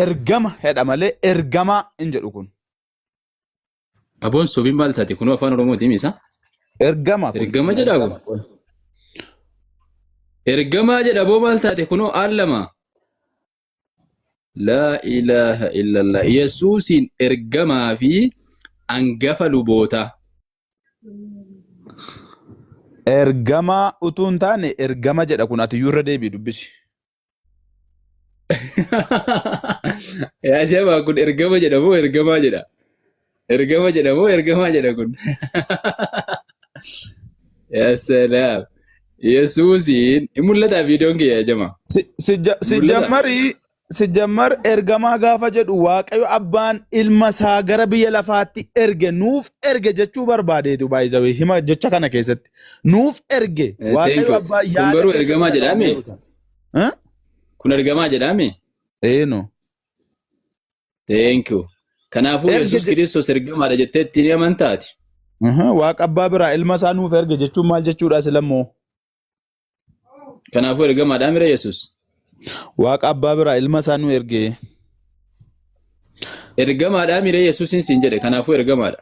Ergama jedha malee ergamaa hin jedhu kun. Aboon sobiin maal taate kunoo afaan Oromootiin isa? Ergama kun. Ergama jedhaa kun. Ergamaa jedha aboo maal taate kunoo aallama. Laa ilaaha illallah. Yesuusiin ergamaa fi angafa lubootaa. Ergamaa utuu hin taane ergama jedha kun ati iyyuu irra deebi'i dubbisi. Yaa jabaa kun ergama jedha moo ergamaa jedha? Ergama jedha moo ergamaa jedha kun? Yaa salaam. Yesuusiin hin mul'ataa viidiyoon kiyya yaa jamaa? Si Mul'ata. jammarii si jammar ergamaa gaafa jedhu Waaqayyo abbaan ilma isaa gara biyya lafaatti erge nuuf erge jechuu barbaadeetu baay'isawee hima jecha kana keessatti nuuf erge Thank Waaqayyo you. abbaa Kun yaada garuu keessa ergamaa isa jedhaame? qabameeru sana. Eh? Kun ergamaa jedhaame? Eeno. Thank you. Kanaafuu Erge Yesuus Kiristoos ergamaadha jettee ittiin amantaati. Waaqa abbaa biraa ilma isaa nuuf erge jechuun maal jechuudha silammoo? Kanaafuu ergamaadhaa mira Yesuus. Waaqa abbaa biraa ilma isaa nu erge. Ergamaadhaa mira Yesuusin siin jedhe kanaafuu ergamaadha.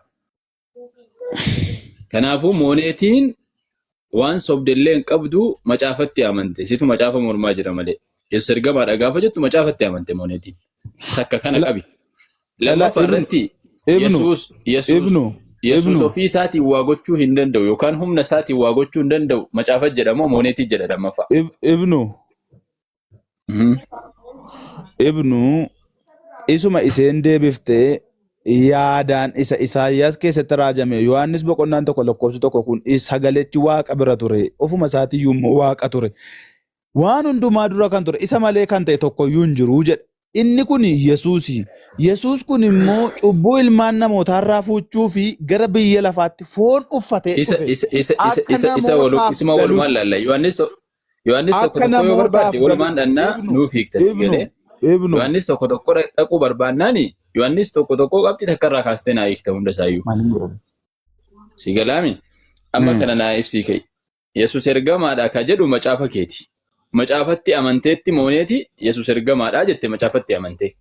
Kanaafuu mooneetiin waan sobdellee hin qabdu macaafatti amante. Situ macaafa mormaa jira malee. Yesuus ergamaadha gaafa jettu macaafatti amante mooneetiin. Takka kana Ela qabi. ela Lammaffaa ibnu irratti ibnu Yesuus Yesuus ibnu Yesuus ibnu ofii isaatiin waa gochuu hin danda'u yookaan humna isaatiin waa gochuu hin danda'u macaafa jedha moo mooneetii jedha lammaffaa. Ibnu ibnu isuma iseen deebifte yaadaan isa Isaayyaas keessatti raajame Yohaannis boqonnaan 1 lakkoofsi 1 kun sagalechi waaqa bira ture ofuma isaatiiyyuu immoo waaqa ture waan hundumaa dura kan ture isa malee kan ta'e tokkoyyuu hin jiru jedha. Inni kun Yesuusi. Yesuus kun immoo cubbuu ilmaan namootaarraa fuuchuu fi gara biyya lafaatti foon uffatee Isa dhufe. isa isa isa Akka isa isa walu namootaaf isuma walumaan galutti. laalla. Yohaannis tokko Akka tokko yoo barbaadde namootaaf walumaan galutti. dhannaa Ibnu, nuuf hiikta si ibnu, galee. ibnu. Yohaannis tokko tokko dhaquu barbaannaani Yohaannis tokko tokko qabxii takka irraa kaastee naa hiikta hunda isaayyuu. Si galaami? Amma kana naa ibsii ka'i. Yesus ergamaadha ka jedhu macaafa keeti. Macaafatti amanteetti mooneeti Yesus ergamaadha jette macaafatti amantee.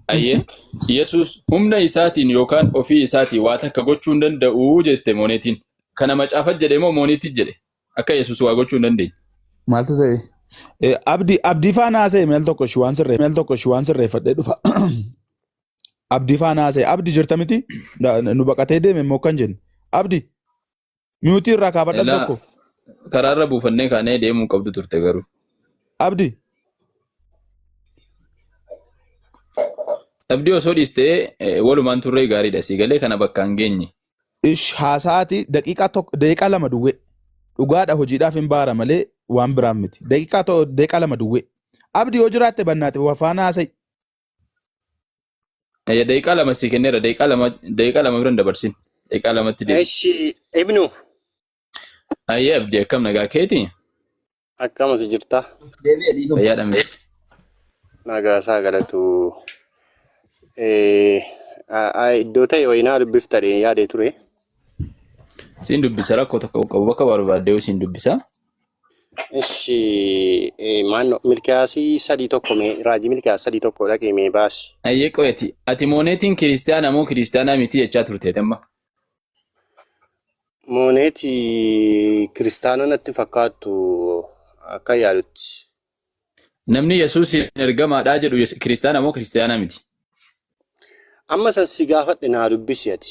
Ayyee Yesus humna isaatiin yookaan ofii isaatiin waa takka gochuu hin danda'u jette mooneetiin. Kana macaafa jedhe moo mooneetii jedhe? Akka Yesus waa gochuu hin dandeenye. Maaltu ta'e? Abdii abdii faana haasa'e meel tokko ishii waan sirree meel tokko ishii waan sirreeffadhee dhufa. Abdii faana haasa'e. Abdi jirta miti? Nu baqatee deeme immoo kan jenne. Abdi miyuutii irraa kaafadhan Elaa tokko. karaarra buufannee kaanee deemuu qabdu turte garuu. Abdi Abdii osoo dhiistee walumaan turree gaariidha sii galee kana bakka hin geenye. Ish haasa'aati daqiiqaa tokko daqiiqaa 2 duwwee. Dhugaadha hojiidhaaf hin baara malee waan biraan miti. Daqiiqaa daqiiqaa 2 duwwee. Abdi yoo jiraatte bannaate waa faana haasa'i. Daqiiqaa 2 sii kenneera daqiiqaa 2 bira hin dabarsin. Daqiiqaa 2tti deebi. Eshi Ibnu Ayyee Abdi akkam nagaa keeti? akkamatu jirta? Deebi'e dhiifama. Fayyaadha miti. Nagaa isaa galatu. Eh, Iddoo ta'e wayinaa dubbifta dhee yaadee ture. Siin dubbisa rakkoo tokko qabu bakka barbaadde siin dubbisa. Ishi maanno Milkiyaasii 3:1 mee raajii Milkiyaas 3:1 dhaqee mee baasi. Ayyee qoyati ati mooneetiin kiristiyaana moo kiristiyaanaa miti jechaa turte amma. Mooneeti kiristaana natti fakkaattu akka yaadutti. Namni Yesuus ergamaadhaa jedhu kiristaana moo kiristiyaana miti? Amma san si gaafadhe naa dubbisi ati.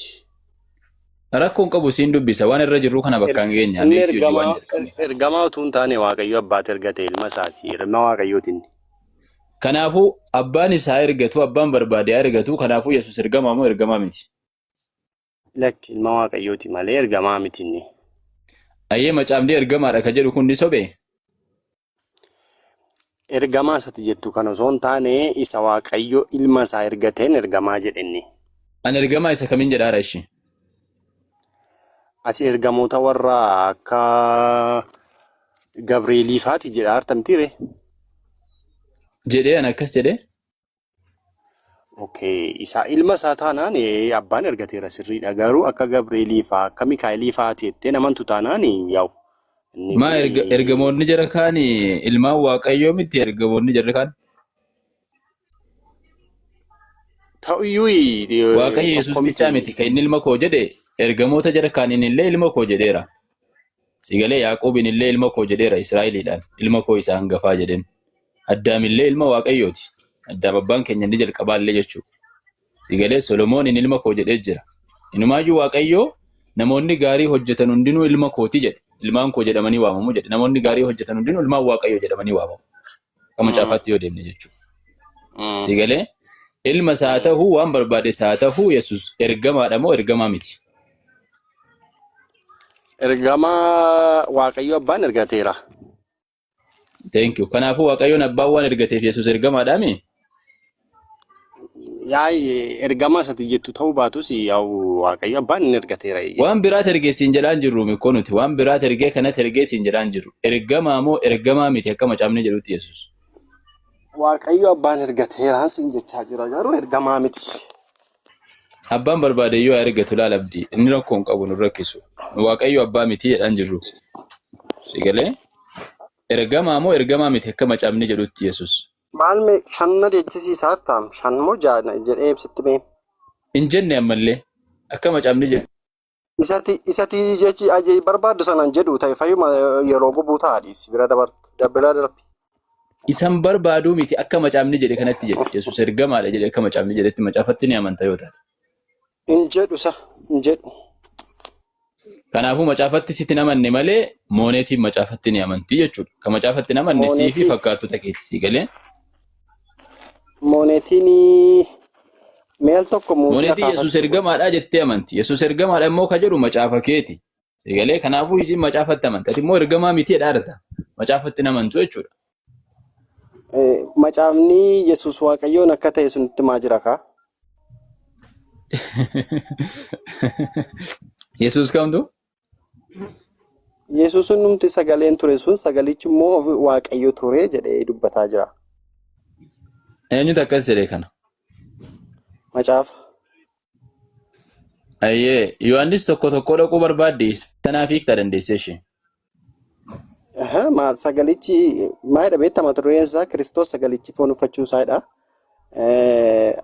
Rakkoon qabu siin dubbisa waan irra jirru kana bakka hin geenye Inni adeemsi hojii waan ergamaa jalqabne. ergamaa utuu hin taane Waaqayyo abbaati ergate ilma isaati. Ilma Waaqayyooti inni. Kanaafuu abbaan isaa ergatu abbaan barbaade haa ergatu kanaafuu Yesuus ergamaa moo ergamaa miti? Lakki ilma Waaqayyooti malee ergamaa miti inni. Ayyee macaafni ergamaadha ka jedhu kun ni sobee? Ergamaa isati jettu kan osoo hin taane isa Waaqayyo ilma isaa ergateen ergamaa jedhe inni. Ani ergamaa isa kamiin jedhaara ishi? Ati ergamoota warra akka Gabreelii faati jedha harta mitiire? Jedhee ani akkas jedhee? Okay. Isa ilma isaa taanaan abbaan ergateera sirriidha. Garuu akka Gabreelii faa akka Mikaa'elii faati jettee namantu taanaan yaa'u. Inni Maa kun ergamoonni jara kaan ilmaan Waaqayyoo miti ergamoonni jarri kaan? Ta'uyyuu Waaqayyo Yesuus tokko bichaa miti. miti kan inni ilma koo jedhe ergamoota jara kaaniin illee ilma koo jedheera. Sigalee Yaaqoobiin illee ilma koo jedheera Israa'eliidhaan ilma koo isa hangafaa jedheen. Addaam illee ilma Waaqayyooti. Addaam abbaan keenya inni jalqabaa illee jechuudha. Sigalee Solomooniin ilma koo jedhee jira. Inumaayyuu Waaqayyoo namoonni gaarii hojjetan hundinuu ilma kooti jedhe. Ilmaan koo jedhamanii waamamu jedhe. Namoonni gaarii hojjetan hundinuu ilmaan Waaqayyoo jedhamanii waamamu. Akka macaafaatti yoo deemne jechuudha. Sigalee ilma isaa haa ta'uu waan barbaade isaa haa ta'uu Yesuus ergamaadha moo ergamaa miti? Ergamaa Waaqayyo abbaan ergateera. Thank you. Kanaafuu Waaqayyoon abbaan waan ergateef Yesuus ergamaadhaami? Yaa ergamaa isati jettu ta'uu baatus yaa'u Waaqayyo abbaan inni ergateera. Waan biraat ergee siin jedhaan jirru mikkoo nuti. Waan biraat ergee kanatti ergee siin jedhaan jirru. Ergamaa moo ergamaa miti akka macaafni jedhutti Yesuus. Waaqayyo abbaan ergateeraan siin jechaa jira garuu ergamaa miti. Abbaan barbaade yoo ergatu laal abdii. Inni rakkoo hin qabu nu rakkisu. Waaqayyo abbaa miti jedhaan jirru. Si galee? Ergamaa moo ergamaa miti akka macaafni jedhutti Yesuus. Maal mee shan na jechisiisaa jirtaam shan moo ja'a jedhee ibsitti mee. Hin jenne ammallee akka macaafni jedhu. Isati jechi ajee barbaaddu sanaan jedhu ta'e fayyuma yeroo gubuu ta'a dhiisi bira dabartu bira darbi. Isan barbaaduu miti akka macaafni jedhe kanatti jedhe. Yesuus ergamaadha jedhe akka macaafni jedhetti macaafatti ni amanta yoo taate. Hin jedhu sa hin jedhu. Kanaafuu macaafatti sitti hin amanne malee mooneetiin macaafatti ni amanti jechuudha. Kan macaafatti hin amanne sii fi Mooneetii fakkaattota keetti sii galee. Mooneetiin meel tokko muutii Mooneetii Yesuus akaafatti ergamaadha jettee amanti. Yesuus ergamaadha immoo ka jedhu macaafa keeti. Sii galee kanaafuu isiin macaafatti amanti. Ati immoo ergamaa miti jedhaa macaafatti hin amantu jechuudha. Macaafni Yesuus Waaqayyoon akka ta'e sunitti maa jira kaa? Yesuus kamtu? Yesuus hundumti sagaleen ture sun sagalichi immoo Waaqayyo ture jedhee dubbataa jira. Eenyutu akkas jedhe kana? Macaafa. Ayyee Yohaannis tokko tokko dhaquu barbaadde sanaaf hiikta dandeessee ishee. Maal sagalichi maalidha beektaa mata dureen isaa Kiristoos sagalichi foon uffachuu isaadha.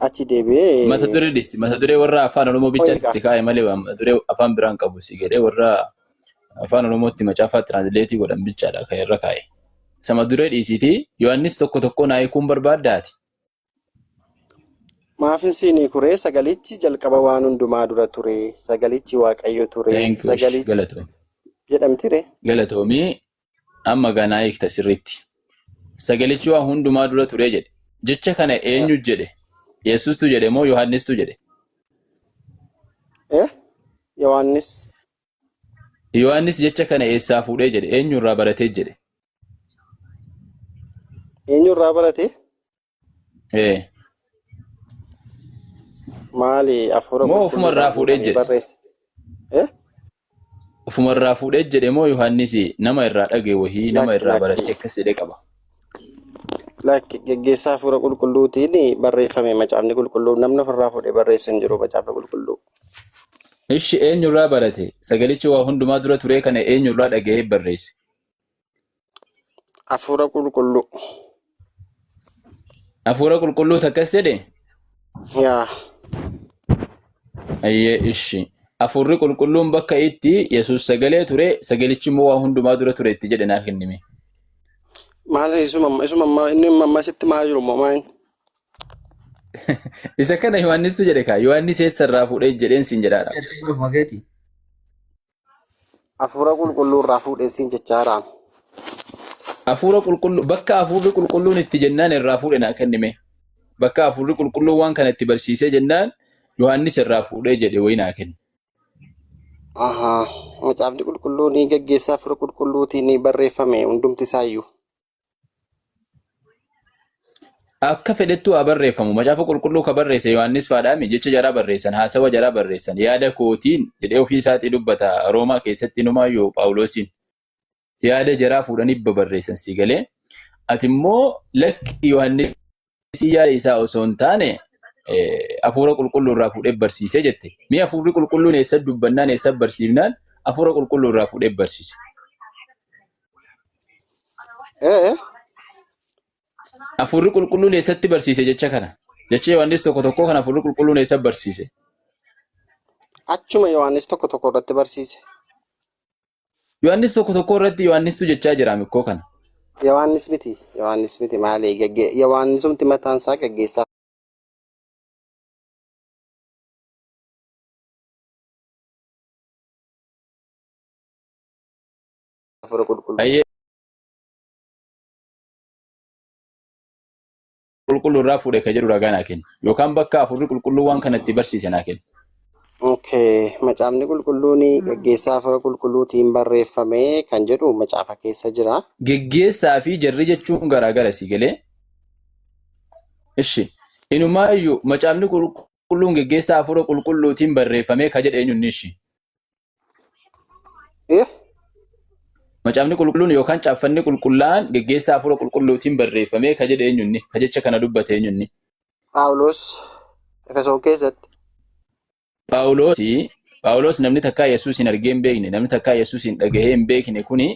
Achi deebi'ee Mata duree dhiisi. Mata duree warra afaan Oromoo bichaatti itti kaa'e malee waan mata duree afaan biraan qabu si jedhee warra afaan Oromootti macaafaa translate godhan bichaadha kan irra kaa'e. Isa mata duree dhiisiitii Yohaannis tokko tokko naa hiikuun barbaaddaati. Maafin siinii kuree sagalichi jalqaba waan hundumaa dura ture sagalichi Waaqayyo ture Thank you. sagalichi Galatoom. jedhamtire. Galatoomii amma ganaa hiikta sirriitti. Sagalichi waan hundumaa dura ture jedhe. Jecha kana eenyu jedhe? Yesuustu jedhe moo Yohaannistu jedhe? Eh? Yohaannis. Yohaannis jecha kana eessaa fuudhee jedhe? Eenyurraa baratee jedhe? Eenyurraa barate? Ee. Maali hafuura Moo ofumarraa qulqulluudhaan fuudhee guutamee jedhe? barreesse? Eh? Ofumarraa fuudhee jedhe moo Yohaannis nama irraa dhage wahii nama Lakki irraa barate lakki. akkas jedhee qaba. Lakki geggeessaa hafuura qulqulluutiin barreeffame macaafni qulqulluu namni ofirraa fuudhee barreesse hin jiru macaafa qulqulluu. Ishi eenyurraa barate? Sagalichi waa hundumaa dura turee kana eenyurraa dhaga'ee barreesse? Hafuura qulqulluu. Hafuura qulqulluu akkas jedhe? Yaa. Ayyee ishi. Hafuurri qulqulluun bakka itti Yesuus sagalee ture, sagalichi immoo waa hundumaa dura ture itti jedhe naa kennime. Maal isuma isuma inni amma sitti maa jiru moo maal? Isa kana Yohaannistu jedhe kaa. Yohaannis eessarraa fuudhee jedheen siin jedhaadha. Jettee mageeti. Hafuura qulqulluu irraa fuudhee siin jechaadha. Hafuura qulqulluu bakka hafuurri qulqulluun itti jennaan irraa fuudhe naa kennime. Bakka hafuurri qulqulluun waan kana itti barsiisee jennaan Yohaannis irraa fuudhee jedhe wayii naa kenne. Ahaa. Macaafni qulqulluun ni gaggeessaa hafuura qulqulluutiin ni barreeffame hundumti isaayyuu. Akka fedhettuu haa barreeffamu. Macaafa qulqulluu ka barreesse Yohaannis faadhaami jecha jaraa barreessan, haasawa jaraa barreessan, yaada kootiin jedhee ofii isaatii dubbata Roomaa keessatti inumaayyuu Phaawulosiin. Yaada jaraa fuudhanii babarreessan si galee. Ati immoo lakki Yohaannis yaada isaa osoo hin taane hafuura qulqulluu irraa fuudhee barsiisee jette. Mee hafuurri qulqulluun eessa dubbannaan eessa barsiifnaan hafuura qulqulluu irraa fuudhee barsiise. Ee Hafuurri qulqulluun eessatti barsiise jecha kana? Jecha Yohaannis tokko tokkoo kana hafuurri qulqulluun eessa barsiise? Achuma Yohaannis tokko tokko irratti barsiise. Yohaannis tokko tokkoo irratti Yohaannistu jechaa jira mikkoo kana. Yohaannis miti. Yohaannis miti maali? Yohaannisumti mataan isaa gaggeessaa hafuura qulqulluu. Ayyee qulqulluu irraa fuudhe ka jedhu ragaa naa kenni. Yookaan bakka hafuurri qulqulluu waan kana itti barsiise naa kenni. Okay. Macaafni qulqulluun gaggeessaa hafuura qulqulluutiin barreeffame kan jedhu macaafa keessa jira. Geggeessaa fi jarri jechuun garaagara si galee. Ishi. Inumaayyuu macaafni qulqulluun geggeessaa hafuura qulqulluutiin barreeffame ka jedhe eenyunni ishi. Eh? Macaafni qulqulluun yookaan caaffanni qulqullaa'aan geggeessaa hafuura qulqulluutiin barreeffame ka jedhe eenyunni ka jecha kana dubbate eenyunni. Phaawulos Efesoon keessatti. Phaawulos Phaawulos namni takkaa Yesuus hin argee hin beekne namni takkaa Yesuus hin dhagahee hin beekne kuni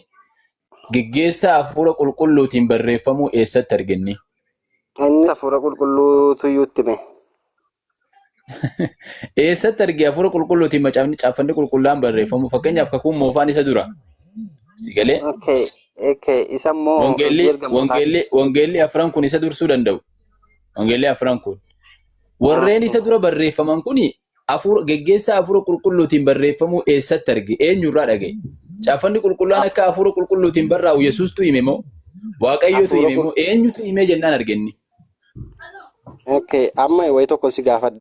geggeessaa hafuura qulqulluutiin barreeffamuu eessatti arginni? Inni hafuura qulqulluutu iyyuu itti hime. Eessatti arge hafuura qulqulluutiin macaafni caaffanni qulqullaa'aan barreeffamu? Fakkeenyaaf kakuun moofaan isa dura. Si galee? Okay. Okay. Isa immoo hojii Wangeelli ergamootaa. wangeelli wangeelli afran kun isa dursuu danda'u. Wangeelli afran kun. Warreen isa dura barreeffaman kun hafuura geggeessaa hafuura qulqulluutiin barreeffamuu eessatti arge? Eenyurraa dhaga'e? Caaffanni qulqullaan akka hafuura qulqulluutiin barraa'u Yesuustu hime moo? Waaqayyotu Hafuura hime moo? Eenyutu hime jennaan argenni? Okay. Amma wayi tokko si gaafadha.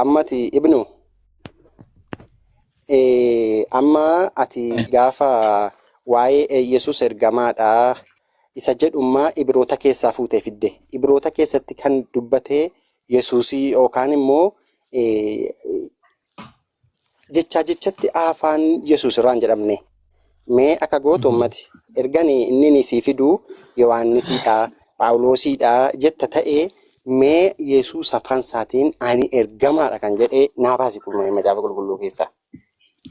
Ammati ibnu amma ati gaafa waa'ee Yesuus ergamaadha isa jedhummaa Ibroota keessaa fuutee fidde. Ibroota keessatti kan dubbate Yesuusii yookaan immoo jechaa jechatti afaan Yesuus irraa hin jedhamne. Mee akka gootu ummati ergani inni sii fiduu Yohaannisiidha, Phaawulosiidha jetta ta'ee mee Yesuus afaan isaatiin ani ergamaadha kan jedhee naa baasi kun macaafa qulqulluu keessaa.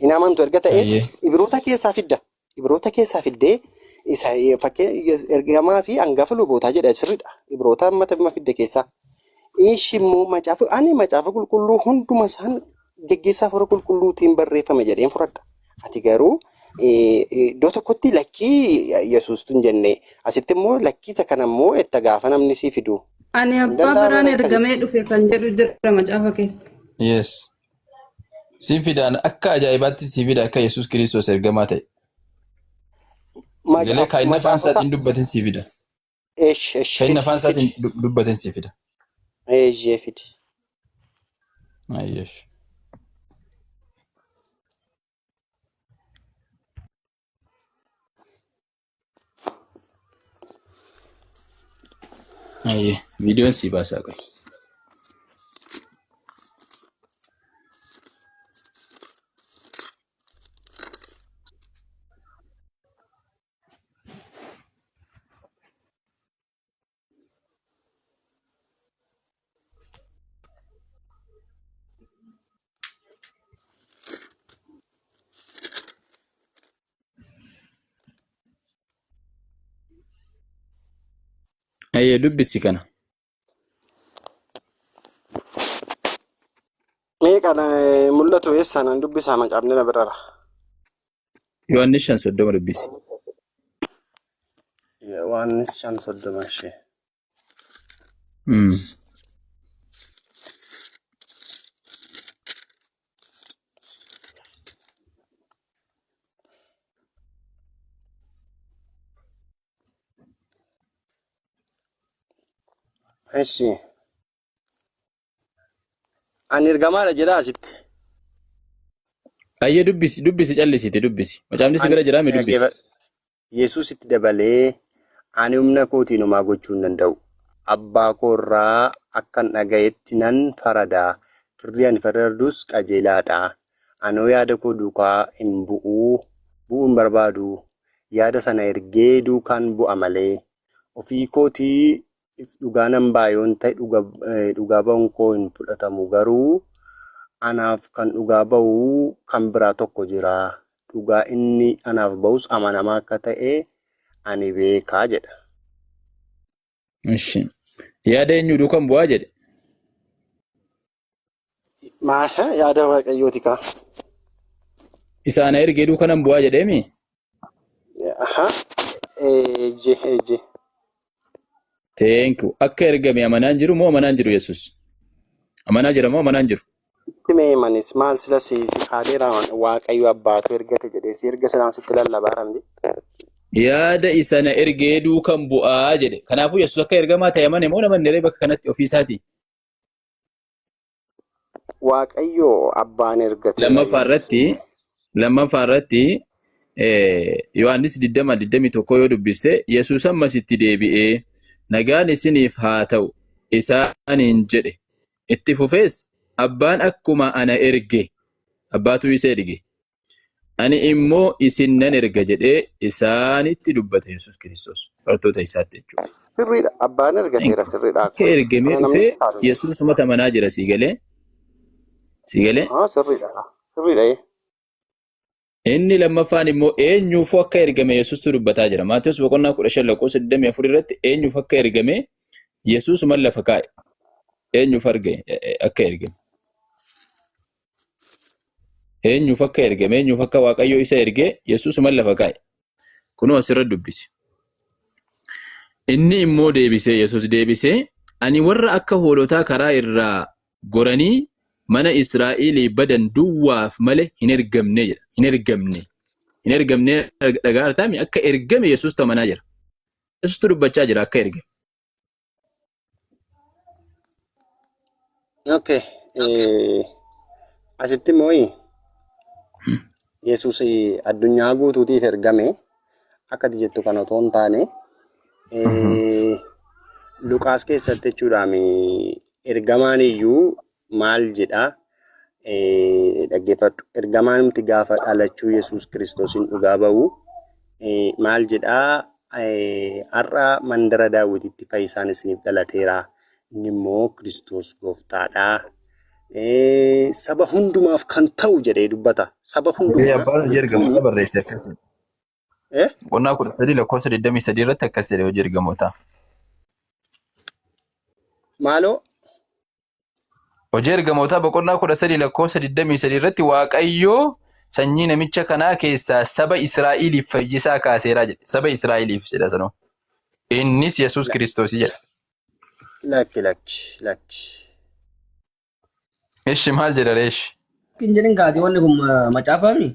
Hin amantu erga ta'e Ayyee. Ibroota keessaa fidda. Ibroota keessaa fiddee isa fakkii ergamaa fi hangafa lubootaa jedha sirriidha. Ibroota amma amma fidde keessaa. Ishi immoo macaafa ani macaafa qulqulluu hunduma isaan geggeessaa hafuura qulqulluutiin barreeffame jedheen fudhadha. Ati garuu iddoo tokkotti lakkii Yesuustu hin jenne asitti immoo lakkii isa kana immoo etta gaafa namni sii fidu. Ani Hin abbaa danda'amu biraan akkasitti. ergamee dhufe kan jedhu jira macaafa keessa. Yes. Siin fidaan akka ajaa'ibaatti sii fida akka Yesuus Kiristoos ergamaa ta'e. Galee kan inni afaan Macaafota isaatiin dubbatin sii fida. esh esh Kan inni fidi afaan fidi isaatiin dubbatin sii fida. eeyyee fidi. Ayyesh. Ayyee. Viidiyoon sii baasaa qoy. Ayyee dubbisi kana. Mee kana mul'atu eessa nan dubbisaa macaafni na birara. Yohaannis 5:30 dubbisi. Yohaannis 5:30 ishee. Eshi. Ani ergamaadha jedhaa asitti. Ayyee dubbisi dubbisi callisiti dubbisi. Macaafni si Ani bira jiraa mi dubbisi. dhaggeeffadhu. Yesuus itti dabalee, Ani humna kootiin homaa gochuu hin danda'u. Abbaa koo irraa akkan dhaga'etti nan farada, firdii ani faradus qajeelaa dha. Anoo yaada koo duukaa hin bu'u, bu'uu hin barbaadu, yaada isa na ergee duukaan bu'a malee. Ofii kootiif dhugaa nan ba'a yoon ta'e dhugaa ba'uun koo hin fudhatamu, garuu anaaf kan dhugaa ba'u kan biraa tokko jira, dhugaa inni anaaf ba'us amanamaa akka ta'e ani beeka jedha. Ishi. Yaada eenyuu duukan bu'aa jedhe. Maa yaada Waaqayyooti kaa. Isa ana ergee duukanan bu'aa jedheemi. Aha. Eejje eejje. Thank you. Akka ergame amanaan jiru moo amanaan jiru Yesuus? Amanaa jira moo amanaan jiru? Itti mee manis maal sila si si kaadeera Waaqayyo abbaatu ergate jedhee si erga silaan sitti lallabaa ramdi. Yaada isa na ergee duukan bu'aa jedhe. Kanaafuu Yesuus akka ergamaa ta'e amane moo namanne ree bakka kanatti ofii isaatii? Waaqayyo abbaan ergateera Lammaffaa irratti Yesuusiin. Lammaffaa irratti Yohaannis 20 21 yoo dubbiste Yesuus ammas itti deebi'ee nagaan isiniif haa ta'u isaaniin jedhe. Itti fufees abbaan akkuma ana erge abbaatu isa erge Ani immoo isin nan erga jedhee isaanitti dubbate Yesuus Kiristoos bartoota isaatti jechuudha. Sirriidha. Abbaan ergateera sirriidha. Akka ergamee Kana namni dhufee si kaasu. Yesuus mata manaa jira sii galee. Sii galee. Haa sirriidha. Sirriidha. Inni lammaffaan immoo eenyuufuu akka ergame Yesuustu dubbataa jira. Maatewos boqonnaa 15 lakkoofsa 24 irratti eenyuuf akka ergame Yesuusuman lafa kaa'e. Eenyuuf arge akka ergame. Eenyuuf akka ergame, eenyuuf akka Waaqayyo isa erge Yesuusuman lafa kaa'e. Kunoo asirra dubbisi. Inni immoo deebisee, Yesuus deebisee, ani warra akka hoolotaa karaa irraa goranii mana Israa'elii badan duwwaaf malee hin ergamne jedha. Hin ergamne. Hin ergamne dhagaa artaami akka ergame Yesuus tamanaa jira. Yesuustu dubbachaa jira akka ergame. Okay. Asitti immoo Yesuus addunyaa guutuutiif ergame akka ati jettu kana otoo hin taane Luqaas keessatti jechuudhaan ergamaan iyyuu maal jedha dhaggeeffadhu. Ergamaan nuti gaafa dhalachuu Yesuus Kiristoosiin dhugaa ba'u maal jedha har'a mandara Daawititti fayyisaan isiniif dhalateera. Inni immoo Kiristoos gooftaadha. Saba hundumaaf kan ta'u jedhee dubbata. Saba hundumaa Abbaan hojii jechuun ergamootaa barreesse akkasii. Boqonnaa 13 lakkoofsa 23 irratti akkas jedhe hojii ergamootaa. Maaloo? Hojii ergamootaa boqonnaa 13 lakkoofsa 23 irratti Waaqayyoo sanyii namicha kanaa keessaa saba Israa'eliif fayyisaa kaaseeraa jedhe. Saba Israa'eliif jedha sanoo. Innis Yesuus Kiristoos jedha. Lakki lakki lakki. Ishi maal jedha reeshi? Hin jedhin kaati wanni kun macaafaami.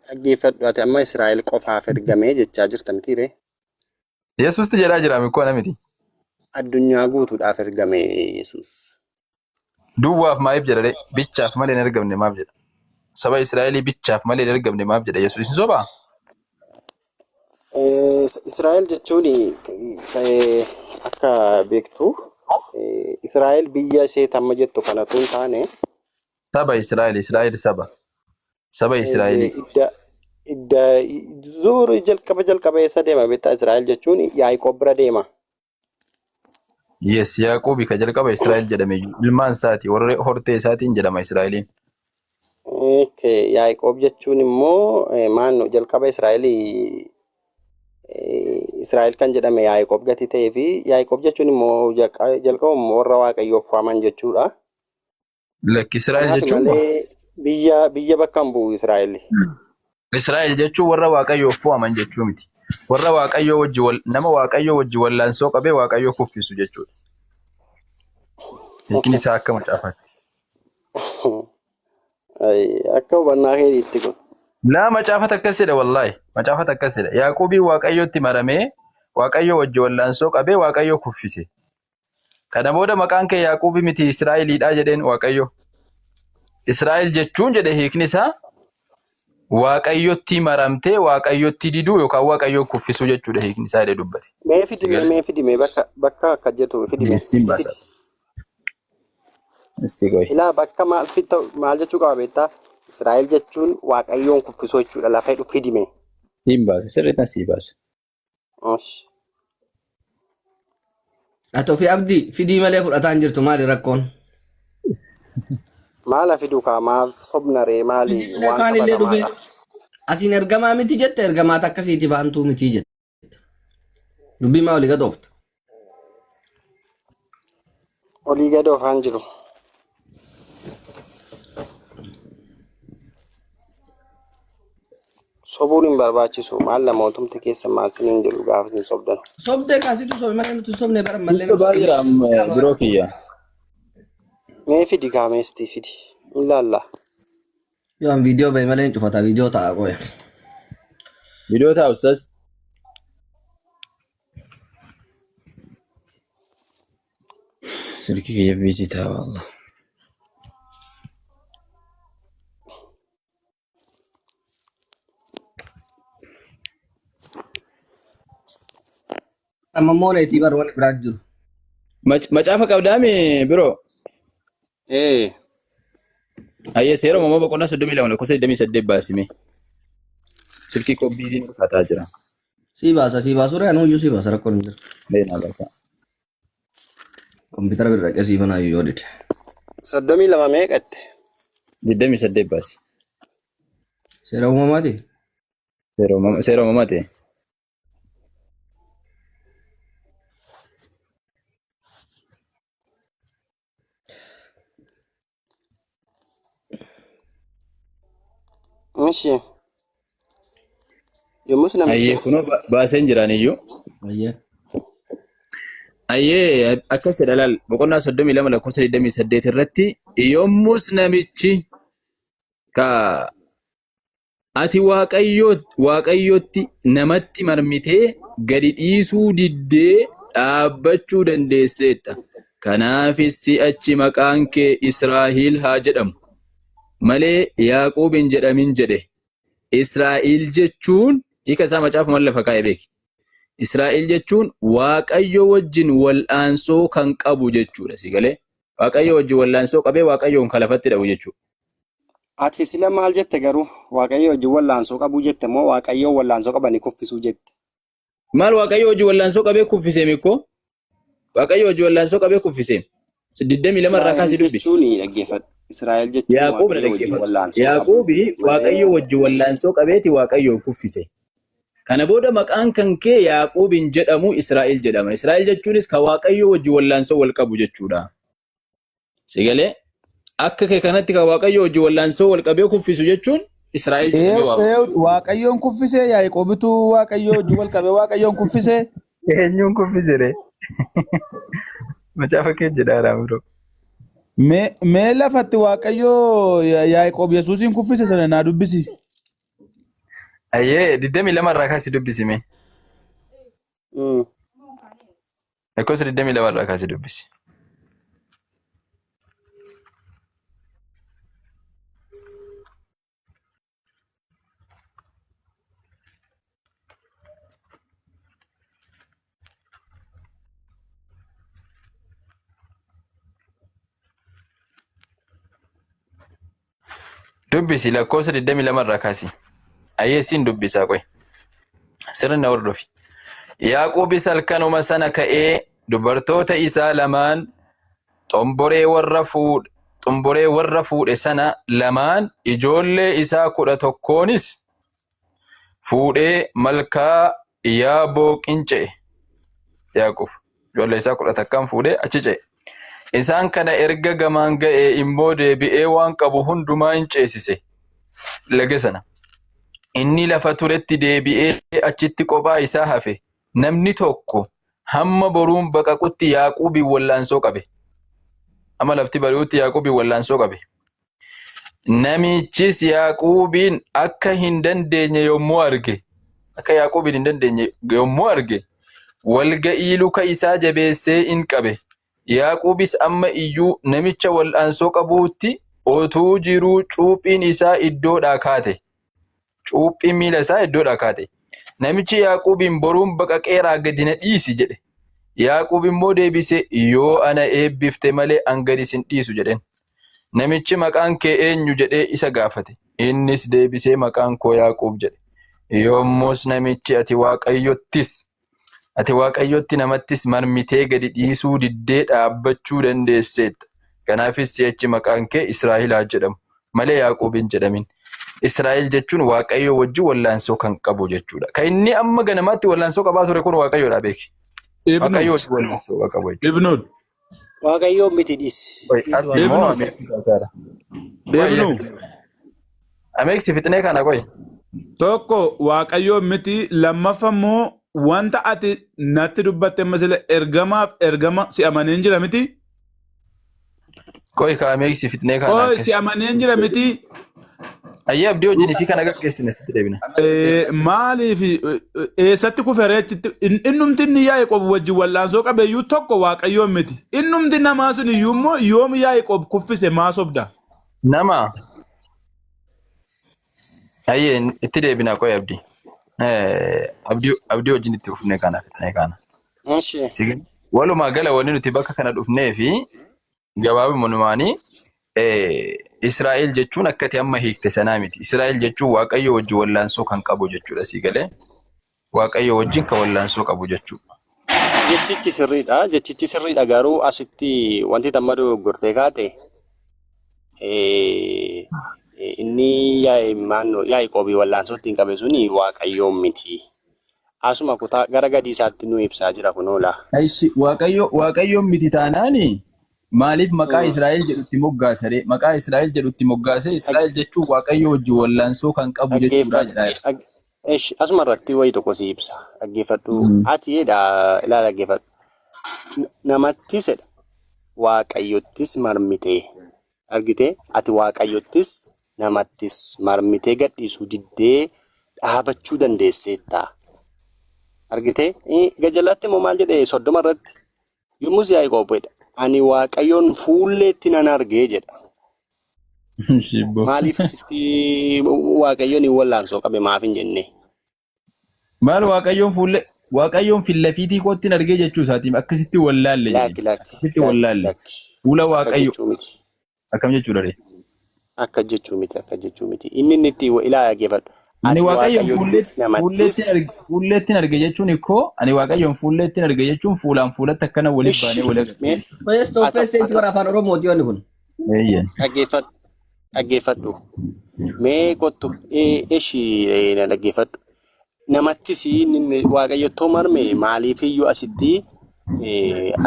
Dhaggeeffadhu ati amma Israa'el qofaaf ergamee jechaa jirta miti ree? Yesuusti jedhaa jira mikoo ana miti. Addunyaa guutuudhaaf ergame Yesuus. Duwwaaf maaliif jedha ree? Bichaaf malee hin ergamne maaf jedha? Saba Israa'elii bichaaf malee hin ergamne maaf jedha Yesuus hin sobaa? Israa'el jechuun akka beektu Israa'el biyya ishee tamma jettu kanatu hin taane Saba Israa'el, Israa'el saba. Saba Israa'elii. Idda idda zuuri jalqaba jalqaba eessa deema beektaa Israa'el jechuun Yaaqoob bira deema. Yes, Yaaqoobi ka jalqaba Israa'el jedhame iyyuu ilmaan isaati warra hortee isaatiin jedhama Israa'eliin. Okay, Yaaqoob jechuun immoo maanno jalqaba Israa'el Israa'el kan jedhame Yaaqoob gatii ta'ee fi Yaaqoob jechuun immoo jalqaba warra Waaqayyoof waaman jechuudha. Lakki Israa'el Kanaaf jechuun malee biyya biyya bakka hin bu'u Israa'el. Israa'el jechuun warra Waaqayyoof fo'aman jechuu miti. Warra Waaqayyoo wajji wal nama Waaqayyoo wajji wallaansoo qabee Waaqayyoo kuffisu jechuudha. Hiikni isaa akka macaafaatti. Ay, Akka hubannaa keetiitti kun. Laa macaafata akkas jedha wallaahi. Macaafata akkas jedha. Yaaqoobiin Waaqayyootti maramee Waaqayyoo wajji wallaansoo qabee Waaqayyoo kuffise. Kana booda maqaan kee Yaaqoobi miti Israa'eliidha jedheen Waaqayyo. Israa'el jechuun jedhe hiikni isaa Waaqayyotti maramtee Waaqayyotti diduu yookaan Waaqayyoo kuffisuu jechuudha hiikni isaa jedhee dubbate. Mee fidime Sigale. mee fidime bakka bakka akka jettu fidime. Ittiin baasa. Isti qoy. Ilaa bakka maal fitta maal jechuu qaba beektaa? Israa'el jechuun Waaqayyoon kuffisuu jechuudha lafa jedhu fidime. Ittiin baasa. Sirriitti sii baasa. Osh. Ati ofii abdii fidii malee fudhataa hin jirtu maali rakkoon? Maala fidu kaa maaf sobna ree maali Fidii malee waan kaan illee dhufee qabatamaadha. asiin ergamaa miti jette ergamaa takkasiiti baantuu miti jette. Dubbii maa walii gad oofta? Olii gad oofaan jiru. Sobuun hin barbaachisu. Maal namootumti keessa maal siniin jedhu gaafa isin sobdan. Sobdee kaasitu sobe malee nuti sobne bara mallee Sobaa jira amma biroo kiyya. Mee fidi kaameestii fidi. Hin laalla. Yoo an viidiyoo bahe malee hin cufata viidiyoo ta'a qoya. Viidiyoo ta'a ustaz. Silkii kiyya biizii ta'a wallah. Amma immoo neetii bar wani biraa jiru. Macaafa qabdaami biroo. Ee. Hayyee seera uumamaa boqonnaa 32 lakkoofsa 28 baasime. Silkii koo biiziin ulfaataa jira. Sii baasa sii baasuu ree anuyyuu sii baasa rakkoon hin jiru. Beena bakka. Kompiitara bira dhaqee sii banaa yoo dide. 32 meeqatte? 28 baasi. Seera uumamaati. Seera uumamaa ta'e. Mishi. Yommus namichi Ayyee kunoo baaseen jiraan iyyuu. Ayyee. Ayyee akkas jedha laal boqonnaa 32 lakkoofsa 28 irratti yommus namichi ka Ati Waaqayyotti namatti marmitee gadi dhiisuu diddee dhaabbachuu dandeesseetta. Kanaafis si'achi maqaan kee Israa'el haa jedhamu malee Yaaqoob hin jedhamin jedhe. Israa'el jechuun hiika isaa macaafuma lafa kaa'e beeki. Israa'el jechuun Waaqayyo wajjin wal'aansoo kan qabu jechuudha. Si galee? Waaqayyo wajjin wal'aansoo qabee Waaqayyoon kan lafatti dha'u jechuudha. Ati sila maal jette garuu? Waaqayyo wajjin wallaansoo qabuu jette moo Waaqayyoon wallaansoo qabanii kuffisuu jette? Maal Waaqayyo wajjin wallaansoo qabee kuffisee mikkoo? Waaqayyo wajjin wallaansoo qabee kuffisee. 22 irraa Israa'el kaasii dubbisi. jechuun dhaggeeffadhu. Israa'el jechuun Yaaqoob na Waaqayyo wajjin dhaggeeffadhu. wallaansoo qabuu Yaaqoobi malee Waaqayyo wajjin wallaansoo qabeeti Waaqayyoon kuffise. Kana booda maqaan kan kee Yaaqoob hin jedhamu Israa'el jedhama. Israa'el jechuunis kan Waaqayyo wajjin wallaansoo wal qabu jechuudha. Si galee? Akka kee kanatti kan Waaqayyo wajjin wallaansoo wal qabee kuffisu jechuun Israa'el jedhamee waamama. Waaqayyoon kuffisee Yaaqoobitu Waaqayyoo wajjin wal qabee Waaqayyoon kuffisee. Eenyuun kuffise ree? Macaafa kee jedhaa raamuroo. Mee lafatti Waaqayyoo Yaaqoob Yesuusiin kuffise sana naa dubbisi. Ayyee 22 irraa kaasii dubbisi mee. Lakkoofsa 22 irraa kaasii dubbisi. Dubbisi lakkoofsa 22 irraa kaasi. Ayyee siin dubbisaa qoy. Sirna hordofi. Yaaqoobis halkanuma sana ka'ee dubartoota isaa lamaan xomboree warra fuudhe xomboree warra fuudhe sana lamaan ijoollee isaa 11nis fuudhee malkaa Yaabooqin ce'e. Yaaqoob ijoollee isaa 11n fuudhee achi ce'e. Isaan kana erga gamaan ga'ee immoo deebi'ee waan qabu hundumaa in ceesise laga sana. Inni lafa turetti deebi'ee achitti kophaa isaa hafe. Namni tokko hamma boruun baqaqutti Yaaquubiin wallaansoo qabe. Hamma lafti bari'utti Yaaquubiin wallaansoo qabe. Namichis Yaaquubiin akka hin dandeenye yommuu arge, akka Yaaquubiin hin dandeenye yommuu arge, walga'ii luka isaa jabeessee in qabe. Yaaquubis amma iyyuu namicha wal'aansoo qabuutti otuu jiruu cuuphiin isaa iddoodhaa kaate. Cuuphiin miila isaa iddoodhaa kaate. Namichi Yaaquubiin boruun baqaqeeraa gadi na dhiisi jedhe. Yaaquub immoo deebisee yoo ana eebbifte malee an gadi sin dhiisu jedheen. Namichi maqaan kee eenyu jedhee isa gaafate. Innis deebisee maqaan koo Yaaqoob jedhe. Yommus namichi ati Waaqayyottis ati Waaqayyotti namattis marmitee gadi dhiisuu diddee dhaabbachuu dandeesseetta. Kanaafis si'achi maqaan kee Israa'el haa jedhamu malee Yaaqoob hin jedhamin. Israa'el jechuun Waaqayyo wajjin wallaansoo kan qabu jechuudha. Kan inni amma ganamaatti wallaansoo qabaa ture kun Waaqayyoodha beeki. Ibnu. Waaqayyo wajjin wallaansoo kan qabu jechuudha. Ibnu. Waaqayyoon miti dhisi. Qoy Dhisi abdii moo Ibnu. Ameeksi kaasaara? Qoy Ibnu. Ameeksi fixnee kana qoy. Tokko Waaqayyoon miti, lammaffaa immoo wanta ati natti dubbatte amma sila ergamaaf ergama si amaneen jira miti. Qoy ka Ameeksi fixnee kana Qoy akkas. si amaneen jira miti. Ayyee abdii wajjin isii kana gaggeessine sitti deebina. Maaliif eessatti kufe achitti innumti inni Yaaqoob wajjin wallaansoo qabeeyyuu tokko Waaqayyoon miti. Innumti namaa sun iyyuu immoo yoom Yaaqoob kuffise maa sobda? Nama. Ayyee itti deebina qoy abdii. Abdii wajjin itti fufnee kana fixnee kana. Ishi. Walumaa gala wanni nuti bakka kana dhufnee fi gabaabumaanii Israa'el jechuun akka ati amma hiikte sanaa miti. Israa'el jechuun Waaqayyo wajjin wallaansoo kan qabu jechuudha sii galee. Waaqayyo wajjin kan wallaansoo qabu jechuudha. Jechichi sirriidha. Jechichi sirriidha garuu asitti wanti amma dogoggortee kaate inni Yaaqoobii wallaansoo ittiin qabe suni Waaqayyoon miti. Asuma kutaa gara gadii isaatti nu ibsaa jira kunoo laa. Ishi Waaqayyo Waaqayyoon miti taanaani maaliif maqaa Israa'el jedhutti moggaasare? Maqaa Israa'el jedhutti moggaase Israa'el jechuun Waaqayyo wajjin wallaansoo kan qabu jechuudha jedha. Ishi asuma irratti wayi tokko si ibsa. Dhaggeeffadhu. Ati jedha ilaala dhaggeeffadhu. Namattis jedha Waaqayyottis marmitee. Argitee ati Waaqayyottis namattis marmitee gadhiisuu diddee dhaabachuu dandeesseetta. Argitee gajalaatti immoo maal jedhee 30 irratti yommus Yaaqoob jedha. Ani Waaqayyoon fuulleetti nan argee jedha. Shibboo. Maaliif sitti Waaqayyoon hin wallaansoo qabe maaf hin jenne? Maal Waaqayyoon fuullee Waaqayyoon fillafiitii kootti argee jechuu isaatiin akkasitti wallaalle Lakki jedhe. lakki Akkasitti lakki wallaalle. lakki. Fuula Akka Waaqayyo jechuu miti. akkam jechuudha ree? Akka jechuu miti akka jechuu miti. Inni itti ilaa dhaggeeffadhu. Ani Ati Waaqayyoon Waaqayyottis fuulleetti namattis fuulleetti arge jechuun ikkoo ani Waaqayyoon fuulleetti arge jechuun fuulaan fuulatti akkana waliif baanee Ishi wal agarre mee jechuudha. Face to ata face jechuun ata bara afaan Oromooti yoonni kun. Eeyyeen. dhaggeeffadhu dhaggeeffadhu. Mee kottu ishi na dhaggeeffadhu. Namattis inni Waaqayyottoo marme maaliifiyyuu asitti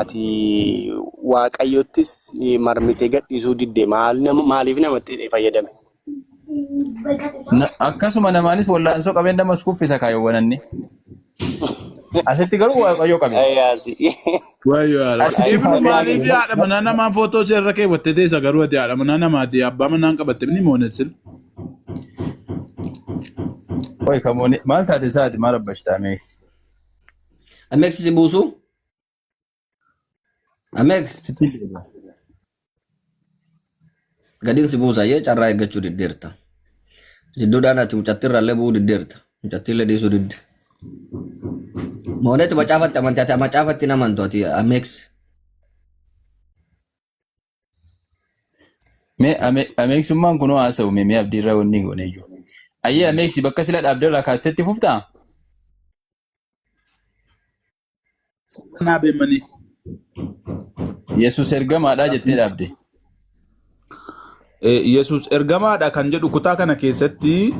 ati Waaqayyottis marmitee gadhiisuu didde maaliif namatti fayyadame? Akkasuma namaanis wallaansoo qabeen namas kuffisa kaayowwananni. Asitti garuu Waaqayyo qabe. Ayyaasi. Wayyoo haala. Asitti Ibnu Waaqayyo maaliif qabe. haadha manaa namaa footoo seerra keewwattee teessa garuu ati haadha manaa namaati abbaa manaa hin qabatte ni moonetsin. Qoy kamooni maal taate isaati maal abbashtaa Ameeksi? Ameeksi si buusu? Ameeksi Sitti deema. gadiin si buusa yee carraa eeggachuu diddeerta. Jidduudhaan ati mucattiirra illee bu'uu diddeerta. Mucattiillee dhiisuu didde. Moonetti macaafatti amanti ati macaafatti hin amantu ati Ameeksi. Mee ameeksummaan kunoo haasa'u mee mee abdiirraa wanni goone iyyuu. Ayyee ameeksi bakka sila dhaabderraa kaastetti fuftaa? Naa beemanii. Yesuus ergamaadhaa jettee dhaabde. Yesuus ergamaadha kan jedhu kutaa kana keessatti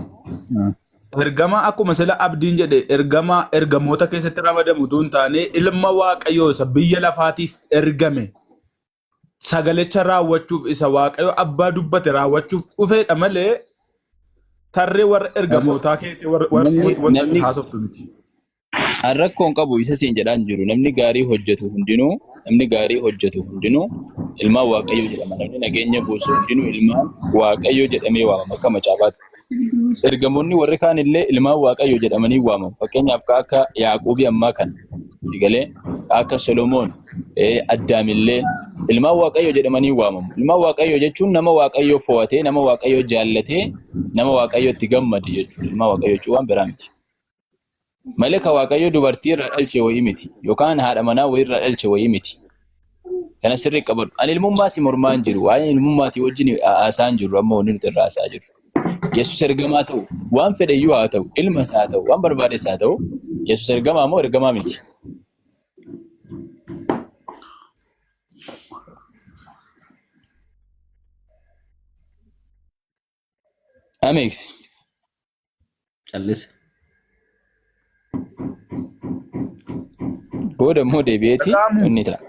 ergama akkuma sila abdiin jedhe ergama ergamoota keessatti ramadamu utuu hin taane ilma Waaqayyoo isa biyya lafaatiif ergame sagalicha raawwachuuf isa Waaqayyo abbaa dubbate raawwachuuf dhufeedha malee tarree warra ergamootaa keessa warra Namni wanta namni haasoftu miti. An rakkoon qabu isa siin jedhaan jiru namni gaarii hojjetu hundinuu namni gaarii hojjetu hundinuu ilmaan Waaqayyoo jedhama. Namni nageenya buusu hundinuu ilmaan Waaqayyoo jedhamee waamama akka macaafaatti. Ergamoonni warri kaan illee ilmaan Waaqayyoo jedhamanii waamamu. Fakkeenyaaf ka akka Yaaqoobii ammaa kana si galee ka akka Solomoon Addaam illee ilmaan Waaqayyoo jedhamanii waamamu. Ilmaan Waaqayyoo jechuun nama Waaqayyoo fo'atee nama Waaqayyoo jaallatee nama Waaqayyoo itti gammade jechuudha. Ilmaan Waaqayyoo jechuun waan biraa miti. Malee ka Waaqayyo dubartii irraa dhalche wayii miti yookaan haadha manaa wayii irraa dhalche wayii miti. Kana sirrii qabadhu. Ani ilmummaa si mormaa hin jiru. Waa'ee ilmummaatii wajjin haasaa hin jirru amma wanni nuti irraa haasaa jirru. Yesus ergamaa ta'u waan fedhe iyyuu haa ta'u ilma isaa haa ta'u waan barbaades haa ta'u Yesus ergamaa moo ergamaa miti? Ameeksi. Callise. Booda immoo deebi'eeti Dhaga'amu. inni ta'a.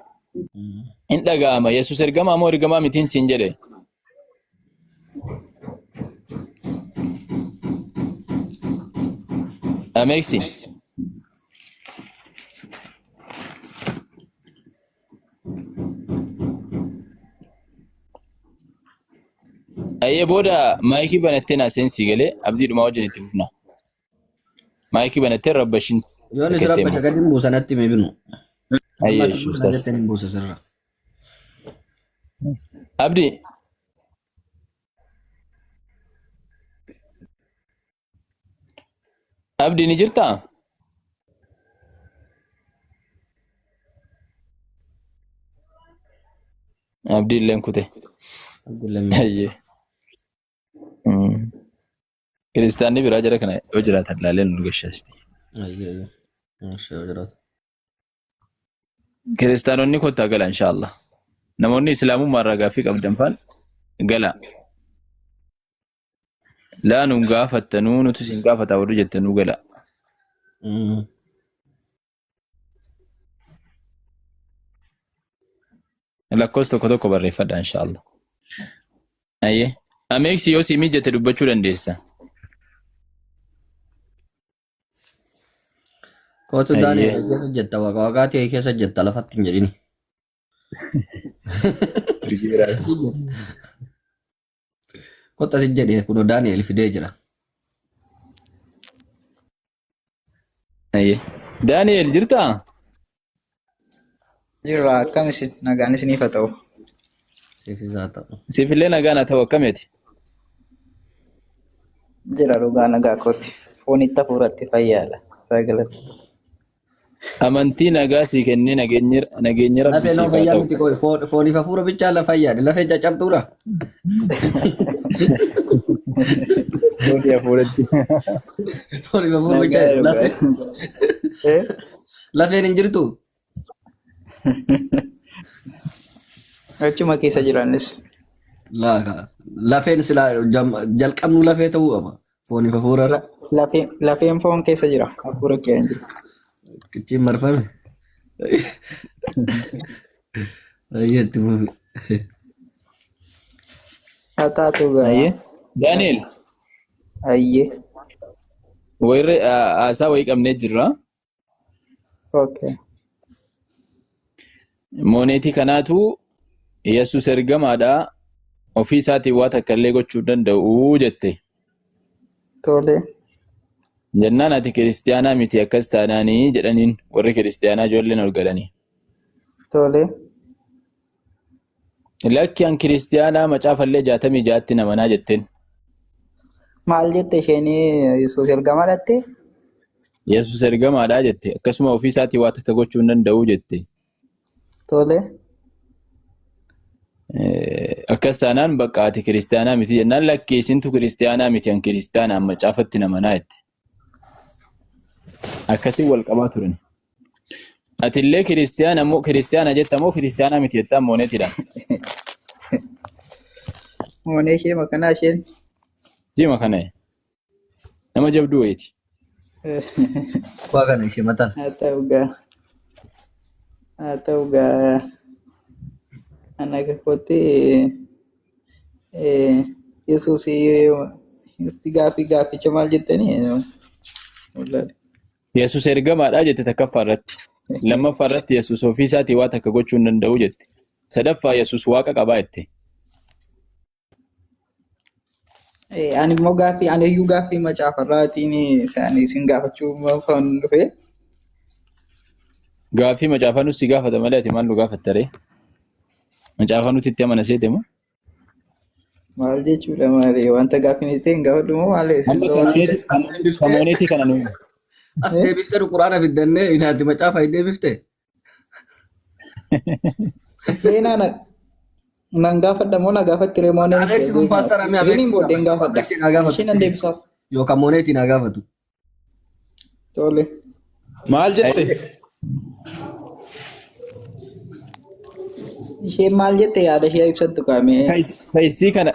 Hin dhaga'ama. Yesuus ergamaa moo ergamaa mitiin siin jedhe? Ameeksi. Ayyee booda maayikii banattee naa seensii galee abdiidhumaa wajjin itti fufna. Maayikii banattee rabbashin Yoon is takkettee rabba immoo. shagadiin buusa natti hime binu. Amma Ayyee ati buusa shuftas. jetteen hin buusa sirra. Abdi Abdi ni jirtaa? Abdi illeen kute. Abdullee miti. Ayyee. Kiristaanni biraa jara kana yoo jiraatan ilaalee nu gashaasti. Ayyee ayyee. Ishee yoo jiraatu. Kiristaanonni kottaa gala inshaallah. Namoonni islaamummaa irraa gaaffii qabdan faan gala. Laa nun gaafattanuu nuti isin gaafataa warri jettanuu gala. Lakkoofsa tokko tokko barreeffadha inshaallah. Ayyee. Ameeksi yoo si mijate dubbachuu dandeessa. Kootu Daani'el Ayyee. keessa jetta waaqa waaqaa ta'e keessa jetta lafatti hin jedhini. Kottu asi jedhe kunoo Daani'el fidee jira. Ayyee. Daani'el jirtaa? Jirra akkam isin nagaan isiniif haa ta'u. Siifis haa ta'u. Siifillee nagaan haa ta'u akkamiiti? Jira dhugaa nagaa kooti. Foonitti hafuuratti fayyaadha. Sagalee. Amantii nagaa sii kennee nageenyi nageenyi rabbi Lafee nama siif haa fayyaa ta'u. miti qoy fooniif hafuura bichaa la fayyaadha. Lafee caccabtuudha. Foonii hafuuratti. Fooniif hafuura Nagaa bichaa dhugaa. lafee Eh? lafeen hin jirtu. Achuma keessa jiraannis. Laaka lafeen silaa jalqabnu lafee ta'uu qaba. Fooniif hafuura irra. Lafeen foon keessa jira. Hafuura kee hin jiru. Qicciin marfame. Ayyee itti fufi. Haa taatu gaa. Ayyee. Daani'el Ayyee. wayirra haasaa wayii qabnee jirra. Okay. Mooneetii kanaatu Yesuus ergamaadha. Ofii isaatiin waa takka illee gochuu hin danda'u jette. Tole. Jennaan ati kiristiyaanaa miti akkas taanaanii jedhaniin warri kiristiyaanaa ijoolleen ol galanii. Tole. Lakki an kiristiyaanaa macaafallee 66tti namanaa jetteen. Maal jette isheen Yesuus ergamaa dhatte? Yesuus ergamaadha jette. Akkasuma ofii isaatii waa takka gochuu hin danda'u jette. Tole. Akkas taanaan bakka ati kiristiyaanaa miti jennaan lakki isintu kiristiyaanaa miti an kiristiyaanaa macaafatti namanaa jette. Akkasiin wal qabaa turan. Atillee kiristiyaana moo kiristiyaana jetta moo kiristiyaana miti jettaa mooneetidha. Moonee ishee makanaa isheen. Jima kana nama jabduu wayiiti. Waa kana ishee mataan. Haa ta'u gaa. Haa ta'u gaa. Ani akka kootti Yesuus itti gaaffii gaafficha maal jettanii? Wallahi. Yesuus ergamaadha jette takkaffaa irratti. Lammaffaa irratti Yesuus ofii isaatii waa takka gochuu hin danda'u jette. Sadaffaa Yesuus waaqa qabaa jette. Ani immoo gaaffii ani iyyuu gaaffii macaafarraatiin isaanii isin gaafachuu kan dhufe. Gaaffii macaafaa nuti si gaafata malee ati maal nu gaafatta ree? Macaafaa nuti itti amana seete moo? Maal jechuudha maali? Wanta gaaffiin itti hin gaafadhu moo maali? Isin Amma barsiisa. kamoneetii kana nu As deebiftee nu quraana fiddannee inaatti macaafa hin deebifte. Mee nan gaafadha moo na gaafatti ree moo nan Abeeksi kun paastara mi abeeksi Isiniin booddeen gaafadha. Abeeksi naa gaafatu. Isheen nan deebisaaf. Yookaan mooneetii naa gaafatu. Tole. Maal jette? Isheen maal jette yaada ishee ibsattu kaamee.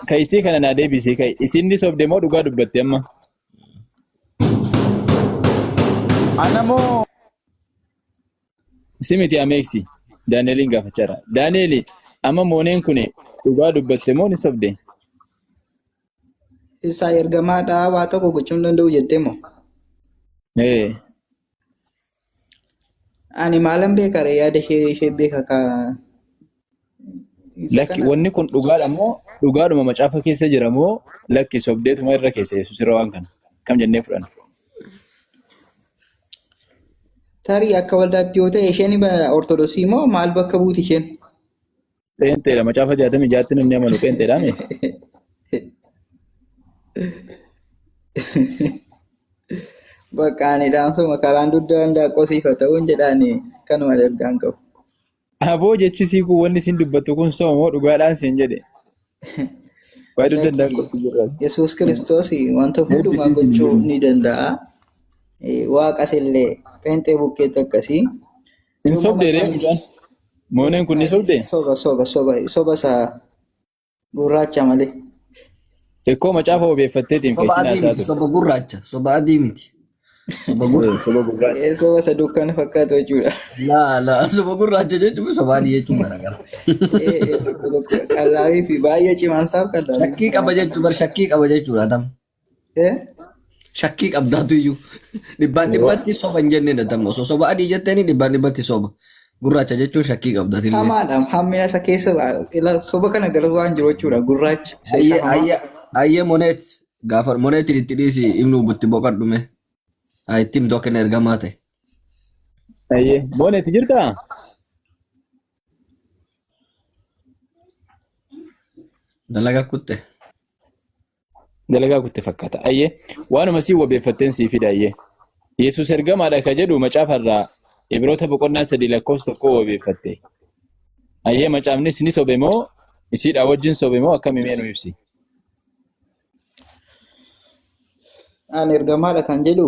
Kaisii kana naa deebisii kai. Isinni sobde moo dhugaa dubbatte amma? Ana moo Si miti ameeksi. Daani'eliin gaafachaa jira. Daani'eli amma mooneen kun dhugaa dubbatte moo ni sobde? Isaa ergamaadha waa tokko gochuu hin danda'u jettee moo? Ee. Ani maalan beeka ree yaada ishee ishee beeka ka isa Lakki kana wanni kun dhugaadha moo dhugaadhuma macaafa keessa jira moo lakki sobdeetuma irra keessa Yesuus irra waan kana kam jennee fudhanna. Tarii akka waldaatti yoo ta'e isheen ortodoksii moo maal bakka buuti isheen? Pheenxeedha macaafa 66tti namni amanu pheenxeedha mee? Bakka ani dhaamsuma karaan dugda handaaqqoo siif haa ta'uun jedhaani kanuma ergaan qabu. Aboo jechi sii kun wanni isin dubbattu kun soba moo dhugaadhaan siin jedhe. Waa'ee dugda Lakki handaaqqootti jirra. Yesuus Kiristoos wanta hundumaa Eebbisiisi hin gochuu jennu. ni danda'a. Waaqas illee pheenxee bukkeetti akkasii. Hin Yommuu sobdee ree maqaan mucaan? Mooneen kun ni sobdee? soba soba soba soba isaa gurraacha malee. Xiqqoo macaafa wabeeffatteetiin Soba keessin adii haasaa miti, turte. soba gurraacha, soba adii miti. Soba gurraacha. Soba gurraacha. Soba isa dukkana fakkaatu jechuudha. Laa laa soba gurraacha jechuun soba adii jechuun garagara. Tokko tokko qallaalii fi baay'ee cimaan isaaf qallaalii Shakkii qaba jechuun bar shakkii qaba jechuudha tam. Shakkii qabdaatu iyyuu. Dhibbaan dhibbatti soba hin jenneen tam. Osoo soba adii jetteeni dhibbaan dhibbatti soba. Gurraacha jechuun shakkii qabdaati illee. Hamaadha. Hammina isa keessa ila soba kana gara waan jiru jechuudha. Gurraacha isa isa Ayyee hamaa. ayyee ayyee moneet gaafa moneetiin itti dhiisi ibnu itti boqadhume. Haa itti himtu akka inni ergamaa ta'e. Ayyee mooneetti jirtaa? Dalagaa kutte. Dalagaa kutte fakkaata. Ayyee waanuma sii wabeeffatteen sii fida ayyee. Yesuus ergamaadha ka jedhu macaafa irraa Ibroota boqonnaa 3 lakkoofsa 1 wabeeffatte. Ayyee macaafnis ni sobe moo isiidha wajjin sobe moo akkami mee nu ibsi. Ani ergamaadha kan jedhu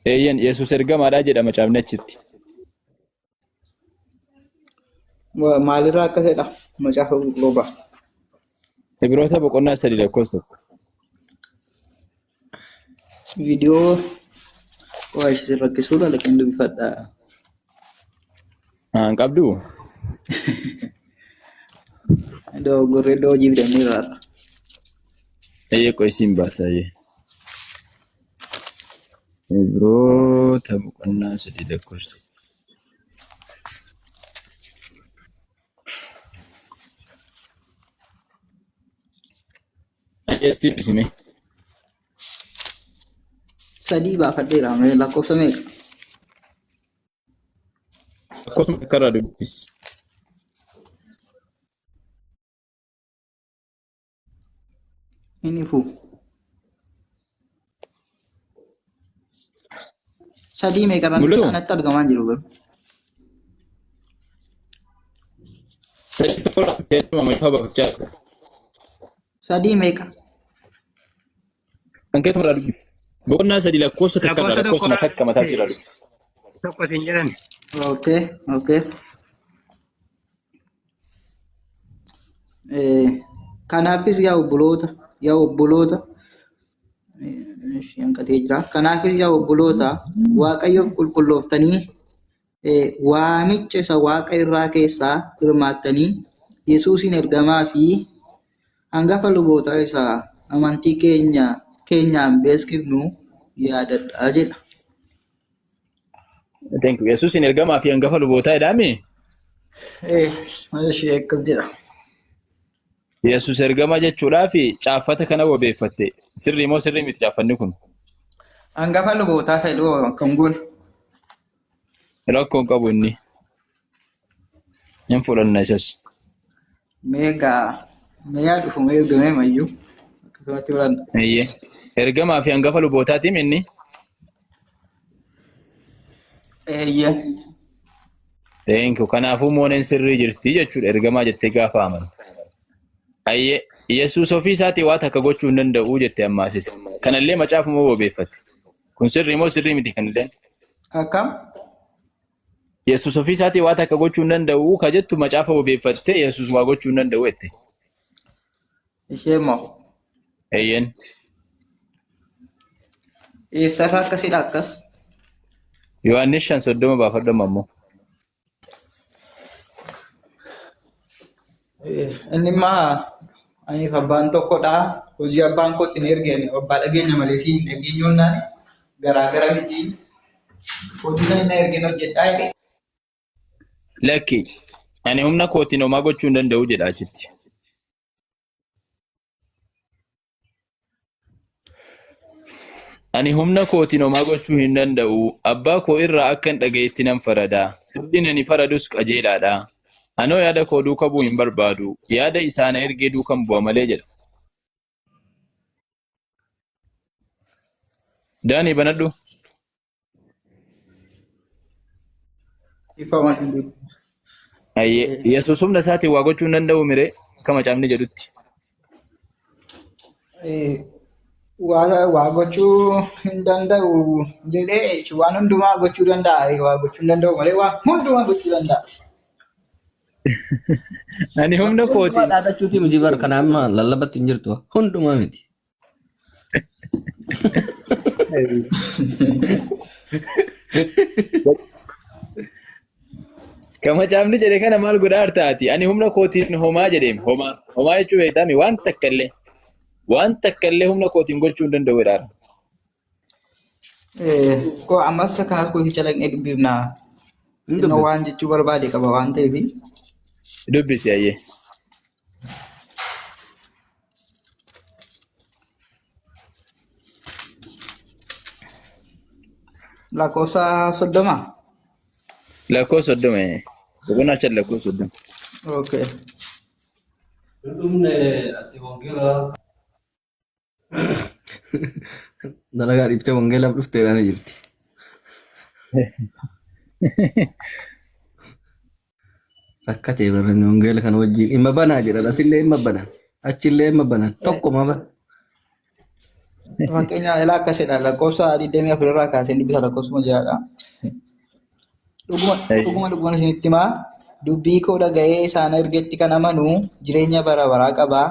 Eeyyen Yesuus ergamaadha jedha macaafni achitti. Maalirraa akka ta'edha macaafa qulqulluurraa. Ibroota boqonnaa 3 lakkoofsa 1. Viidiyoo waa ishee sin rakkisuudha laqeen dubbifadha. Haan qabdu? Dogoggorree iddoo hojii fidannee irraa. Eeyyee qoy siin baata eeyyee. Ibroota boqonnaa 3 lakkoofsa 1. Eessi dubbisime. Sadii baafadheera mee lakkoofsa meeqa? Lakkoofsa takka irraa dubbisi. Hin ifu. Sadii meeqa irraan Mul'atu? isaanitti argamaa jiru garuu. Sadii tokko irraa keessumaa macaafa baafachaa jirta. Sadii meeqa? Kan keetu irraa dubbisi. Boqonnaa 3 lakkoofsa takka irraa Lakkoofsa tokko lakkoofsuma takka mataa isii irraa dubbisi. Tokko siin jedhan. Okay, okay. Kanaafis yaa obboloota, yaa obboloota, ishee hanqatee jira. Kanaafis yaa obboloota, Waaqayyoof qulqullooftanii waamicha isa Waaqa irraa keessaa hirmaattanii Yesuusiin ergamaa fi hangafa lubootaa isa amantii keenya keenyaan beeksifnu yaadadhaa jedha. Thank you. Yesuusin ergamaa fi hangafa lubootaa jedhaami. Ishee akkas jedha. Yesuus ergama jechuudhaa fi caaffata kana wabeeffatte. Sirrii moo sirrii miti caaffanni kun? Hangafa lubootaa isa jedhu akkam goona? Rakkoo hin qabu inni. Hin fudhanna isas. Mee egaa mee yaa dhufu mee ergamee mayyuu akkasumatti fudhanna. Eeyyee. Ergamaa fi hangafa lubootaatiin inni. Eeyyee. Thank you. Kanaafuu mooneen sirrii jirti jechuudha ergamaa jettee gaafa amantu. Ayyee Yesuus ofii isaatii waa takka gochuu hin danda'u jette ammaasis. Kanallee macaafuma wabeeffatte. Kun sirrii moo sirrii miti kanilleen? Akkam? Yesuus ofii isaatii waa takka gochuu hin danda'u ka jettu macaafa wabeeffattee Yesuus waa gochuu hin danda'u jette. Ishee moo? Eeyyeen. Eessarraa akkasidha akkas? Yohaannis 5:30 baafadhu amma immoo. Inni immaa aniif abbaan tokkodha. Hojii abbaan koo ittiin erge ani abbaa dhageenya malee siin hin dhageenyu jennaan garaa gara miti. Hojii sana inni ergeen hojjedhaa jedhe. Lakki ani humna kootiin homaa gochuu hin danda'u jedha achitti. Ani humna kootiin homaa gochuu hin danda'u. Abbaa koo irraa akkan dhaga'etti nan farada. Firdiin ani faradus qajeelaadha. Anoo yaada koo duuka bu'uu hin barbaadu. Yaada isaa na ergee duukan bu'a malee jedha. Daanii banadhu. Ifa waan hin beeku. Ayyee. Yesuus humna isaatiin waa gochuu hin danda'u miree akka macaafni jedhutti. Waa gochuu hin danda'u jedhee jechuun waan hundumaa gochuu danda'a. Waa gochuu hin danda'u malee waan hundumaa gochuu danda'a. Ani humna Hundumaa kootiin dhaadachuuti miti bar kana amma lallabatti hin jirtu. Hundumaa miti. Kan macaafni jedhe kana maal godhaa artaati? Ani humna kootiin homaa jedheem. Homaa. Homaa jechuu beektaami waan takka illee. Waan takka illee humna kootiin gochuu hin danda'u jedhaara. Koo ammas akkanas koo calaqnee dubbifna. Hin Xinnoo dubbifna. waan jechuu barbaade qaba waan ta'eef. Dubbisi ayyee. Lakkoofsa 30. Lakkoofsa 30. Boqonnaa 5 lakkoofsa 30. Okay. Hin dhumne ati wangeela Dalagaa dhiiftee wangeelaaf dhufteedhaan jirti. Rakkatee barreeffamni wangeela kana wajjin dhimma banaa jedhan asillee dhimma banan achillee dhimma banan tokkuma bara. Fakkeenya ilaa akkasidha lakkoofsa 24 irraa kaasee dubbisa lakkoofsuma ja'adha. Dhuguma dhuguma dhuguma isinitti himaa dubbii koo dhaga'ee isaan ergetti kan amanu jireenya bara baraa qaba.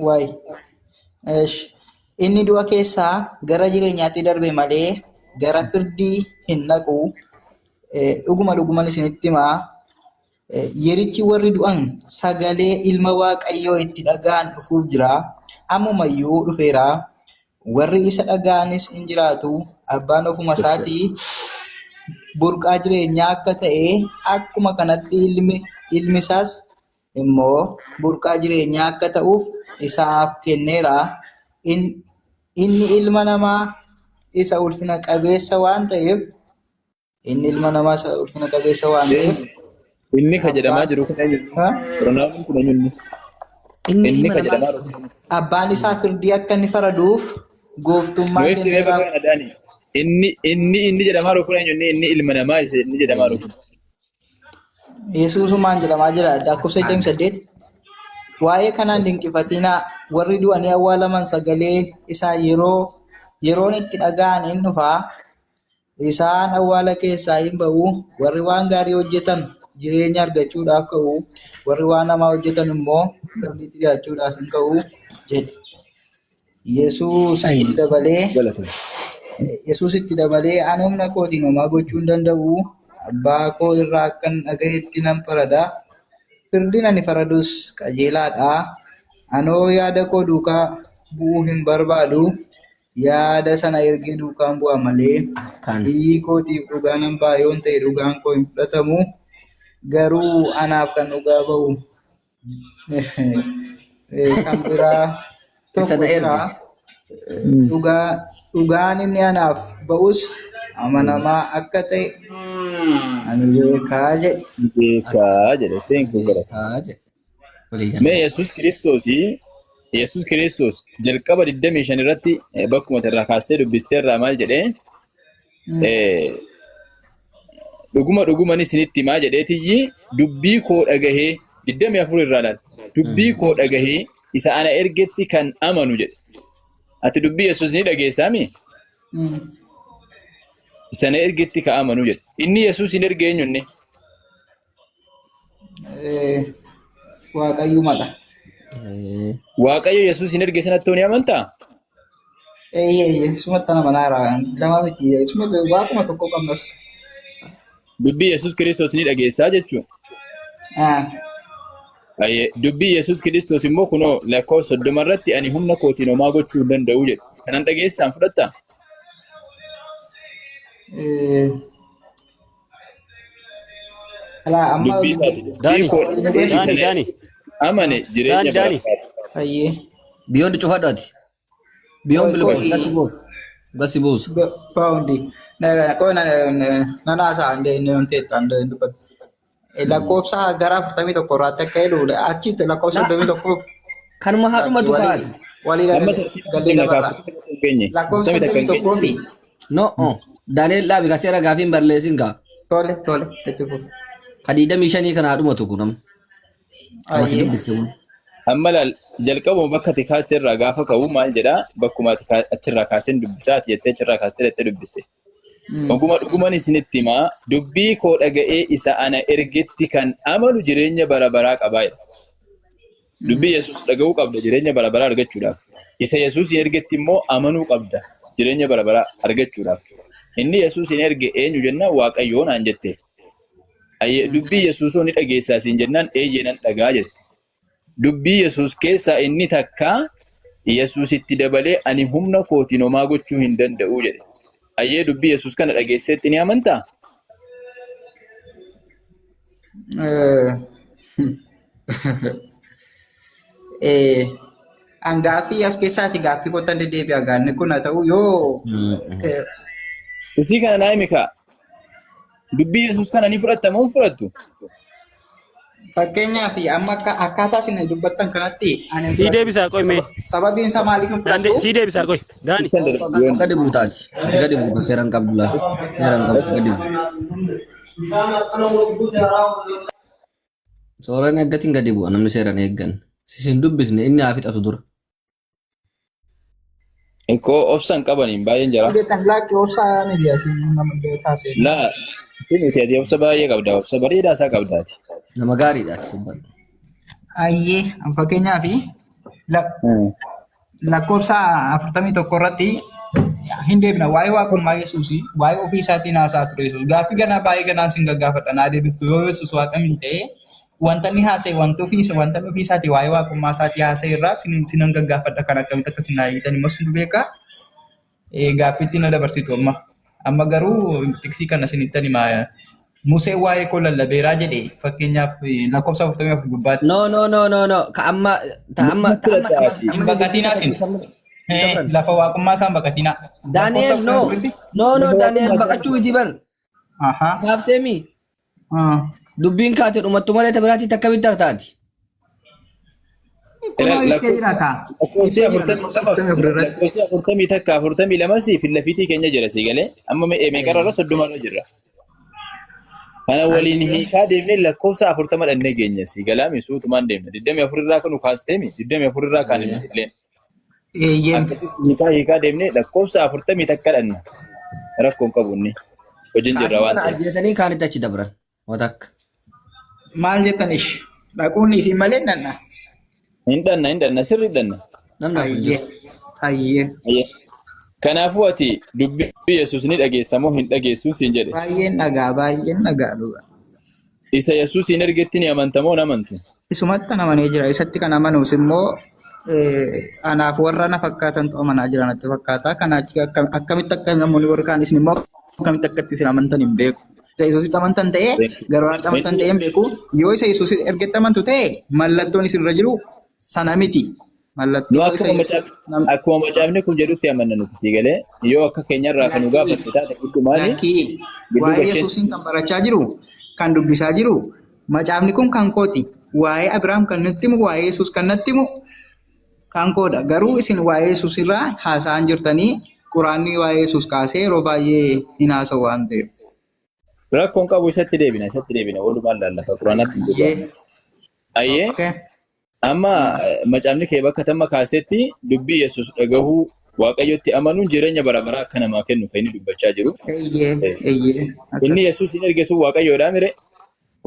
Waay. Eesh. Inni du'a keessaa gara jireenyaatti darbe malee gara firdii hin dhaqu. Dhuguma dhuguman isinitti himaa. Yerichi warri du'an sagalee ilma Waaqayyoo itti dhaga'an dhufuuf jira. Ammuma iyyuu dhufeera. Warri isa dhaga'anis in jiraatu. Abbaan ofuma isaatii burqaa jireenyaa akka ta'e akkuma kanatti ilmi ilmi isaas immoo burqaa jireenyaa akka ta'uuf isaaf kenneera. Inni ilma namaa isa ulfina qabeessa waan ta'eef, inni ilma namaa isa ulfina qabeessa waan ta'eef, Inni ka jedhamaa abbaan jiru kun eenyu? ha? Pronoun kun eenyu inni? Inni Inni ilma ka namaa jedhamaa jiru kun. Abbaan isaa firdii akka inni faraduuf gooftummaa Nu ibsi mee kenneeraaf. bakka kana Daani. Inni jedhamaa jiru kun eenyu? Inni ilma namaa isa inni jedhamaa jiru kun. Yesuusumaan jedhamaa jira. Lakkoofsa 28. Waa'ee kanaan dinqifatinaa warri du'anii awwaalaman sagalee isaa yeroo yeroon itti dhaga'an in dhufa. Isaan awwaala keessaa hin ba'u. Warri waan gaarii hojjetan jireenya argachuudhaaf ka'u. Warri waan hamaa hojjetan immoo firdiitti dhiyaachuudhaaf hin ka'u jedhe. Yesuus itti dabalee Galatoomi. Yesuus itti dabalee ani humna kootiin homaa gochuu hin danda'u. Abbaa koo irraa akkan dhaga'etti nan farada. Firdiin ani faradus qajeelaadha. Anoo yaada koo duukaa bu'uu hin barbaadu. Yaada sana ergee duukaan bu'a malee. Akkaan. Iyyi kootiif dhugaa nan ba'a yoon ta'e dhugaan koo hin fudhatamu. Garuu anaaf kan dhugaa ba'u kan biraa Isa tokko na jira. erge. Dhugaa dhugaan inni anaaf ba'us amanamaa akka ta'e ani beekaa jedhe. Beekaa jedhe. Thank you galata. Beekaa jedhe. Walii gala. Mee Yesuus Kiristoos jalqaba 25 irratti bakkuma irraa kaastee dubbistee irraa maal jedhee dhuguma dhuguman isinitti himaa jedheetiyyi dubbii koo dhagahee 24 irraa laal dubbii koo dhagahee isa ana ergetti kan amanu jedhe. Ati dubbii Yesuus ni dhageessaami? Isa na ergetti kan amanu jedhe. Inni Yesuus hin erge eenyu inni? Waaqayyumadha. Waaqayyo Yesuus hin erge sanatti ni amantaa? Eeyyee eeyyee isumatti ana manaa jira. Lama miti isumatti waaquma tokko qabnas. Dubbii Yesuus Kiristoos ni dhageessaa jechuudha. Ah. Ayyee, dubbii Yesuus Kiristoos immoo kunoo lakkoofsa 30 irratti ani humna kootiin homaa gochuu hin danda'u jedhe. Kanan dhageessaan fudhattaa? Eh, Alaa amma Dubbii isaati. Dubbii Daani, koo dhaga'ee Daani, isa Daani, amane jireenya Daani, Daani. bara baraa. Fayyee. Biyyoon cufadhu ati. Biyyoon Qoy bilbila qoy gasi buusa. Gasi buusa. Paundi. Qoy nan haasa'a inni wanti inni dubbatu. Lakkoofsa gara 41 irraatti akka jedhu achitti lakkoofsa 31 Kanuma haadhumatu walii kaa'ate. walii Amma tartiiba gallee keenya dabarra. kaafuu hin geenye. Lakkoofsa Afurtamii takka hin 31 fi No, oh. Daani'el dhaabi ka seera gaafiin barleessin kaa. Tole tole itti fufi. Ka 25 kana haadhumatu kun amma. Namatti Ayyee. dubbiste kun. Amma laal jalqabuma bakka ati kaaste irraa gaafa ka'u maal jedhaa bakkuma ati achirraa kaaseen dubbisaa ati jettee achirraa kaastee jettee dubbiste. Dhuguma dhuguman isinitti himaa dubbii koo dhaga'ee isa ana ergetti kan amanu jireenya bara baraa qabaa jedha. Dubbii Yesuus dhaga'uu qabda jireenya bara baraa argachuudhaaf. Isa Yesuus hin ergetti immoo amanuu qabda jireenya bara baraa argachuudhaaf. Inni Yesuus hin erge eenyu jennaan Waaqayyoo naan jette. Ayyee dubbii Yesuusoo ni dhageessaa siin jennaan eeyyee nan dhagaa jette. Dubbii Yesuus keessaa inni takka Yesuusitti dabalee ani humna kootiin homaa gochuu hin danda'u jedhe. Ayyee dubbii Yesuus kana dhageesseetti ni amantaa? An gaaffii as keessaati gaaffii kottan deddeebi'a gaanni kun haa ta'u yoo Isii kana naa himi kaa. Dubbii Yesuus kana ni fudhatta moo hin fudhattu? Fakkeenyaaf amma akka akkaataa isin dubbattan kanatti ani hin Sii fudhadhu. deebisaa qoy mee. Sababiin isaa maaliif hin Daandee fudhadhu? sii deebisaa qoy. Daani. Ibsan dargaggoon. Gadi buutaati. Ati gadi buuta seeraan qabdu laa. Seeraan qabdu gadi buuta. Sooraan eeggatiin gadi bu'a namni seeraan eeggan. Sisin dubbisne inni haa fixatu dura. Koo obsan qabaniin baay'een jira. Jettan laakki obsaa miti asiin nama taasise. Laa miti ati obsa baay'ee qabda obsa bareedaa isaa qabdaati. Nama gaariidha ati dubbadhu. Ayyee an fakkeenyaaf lakkoofsa 41 irratti hin deebina waa'ee waaqummaa Yesuus waa'ee ofii isaatiin haasaa ture Yesuus gaaffii ganaa baay'ee ganaan sin gaggaafadha naa deebiftu yoo Yesuus waaqa miti ta'e wanta inni haasa'e wanta ofii isa wanta inni ofii isaatii waa'ee waaqummaa isaatii haasa'e irraa sin sinan gaggaafadha kan akkamitti akka sin hiitan immoo sin beeka gaaffiitti na dabarsitu amma amma garuu tiksii kana sinittan himaa Museen waa'ee koo lallabeeraa jedhe fakkeenyaaf lakkoofsa 44 gubbaatti. No no no no no ka amma ta amma ta amma ta amma Hin baqatinaa sin. Lafa waaqummaa isaan baqatinaa. Daniel no no no Daniel baqachuu miti bar. Ahaa. Kaafteemi dubbiin kaate dhumattu malee ta biraatti akkamitti hartaati. Kunoo ibsee jira kaa. Lakkoofsi Ibsee jira lakkoofsa 44 irratti. lakkoofsi 41 42 si fillafiitii keenya jira si galee amma meeqarra irra 30 irra jirra. Kana waliin hiikaa deemnee lakkoofsa 40 dhannee geenya si galaami suutumaan deemna. 24 irraa kanu kaasteemi 24 irraa kaane illee. Eeyyeen. Akkasitti hiikaa hiikaa deemnee lakkoofsa 41 dhanna. Rakkoon qabu inni hojiin jirra Kaasii waan kana ta'eef. ajjeesanii kaanitti achi dabran. Watakka. Maal jettan ish? Dhaquun isin malee nanna. Hin dhanna hin dhanna sirri dhanna. Namni hafu hin Hayyee. jiru. Hayyee. Ayyee. Kanaafuu ati dubbii Yesuus ni dhageessa moo hin dhageessu siin jedhe. Baay'een dhagaa baay'een dhagaa dhuga. Isa Yesuus hin ergetti ni amanta moo hin amantu? Isumatti kan amanee jira. Isatti kan amanuus immoo anaaf warra na fakkaatantu amanaa jira natti fakkaata. Kana achi akkamitti akka namoonni warri kaan isin immoo akkamitti akka itti isin amantan hin beeku. Isa Yesuusitti amantan ta'ee garuu anatti amantan ta'ee hin beeku. Yoo isa Yesuus ergetti amantu ta'e mallattoon isinirra jiru sana miti. Nu Mallattoo isa akkuma Yesuus akkuma macaafni kun jedhutti amanna nuti sii galee yoo akka keenyarraa kan nu lakkii gaafatte taate guddumaani lakkii gidduu waa'ee galchees Yesuusiin kan barachaa jiru kan dubbisaa jiru macaafni kun kan kooti. Waa'ee Abiraam kan natti himu waa'ee Yesuus kan natti himu kan koodha. Garuu isin waa'ee Yesuus irraa haasa'an jirtanii quraanni waa'ee Yesuus kaasee yeroo baay'ee hin haasa'u waan ta'eef. Rakkoon qabu isatti deebina isatti deebina walumaan laalla ka quraanaatti hin Ayyee. deebi'amu. Ayyee Okay. amma macaafni kee bakka tamma kaasetti dubbii Yesuus dhagahuu Waaqayyotti amanuun jireenya bara baraa akka namaa kennu kan inni dubbachaa jiru. Eeyyee, eeyyee. Inni Akkas. Yesuus hin erge sun Waaqayyoodhaa mire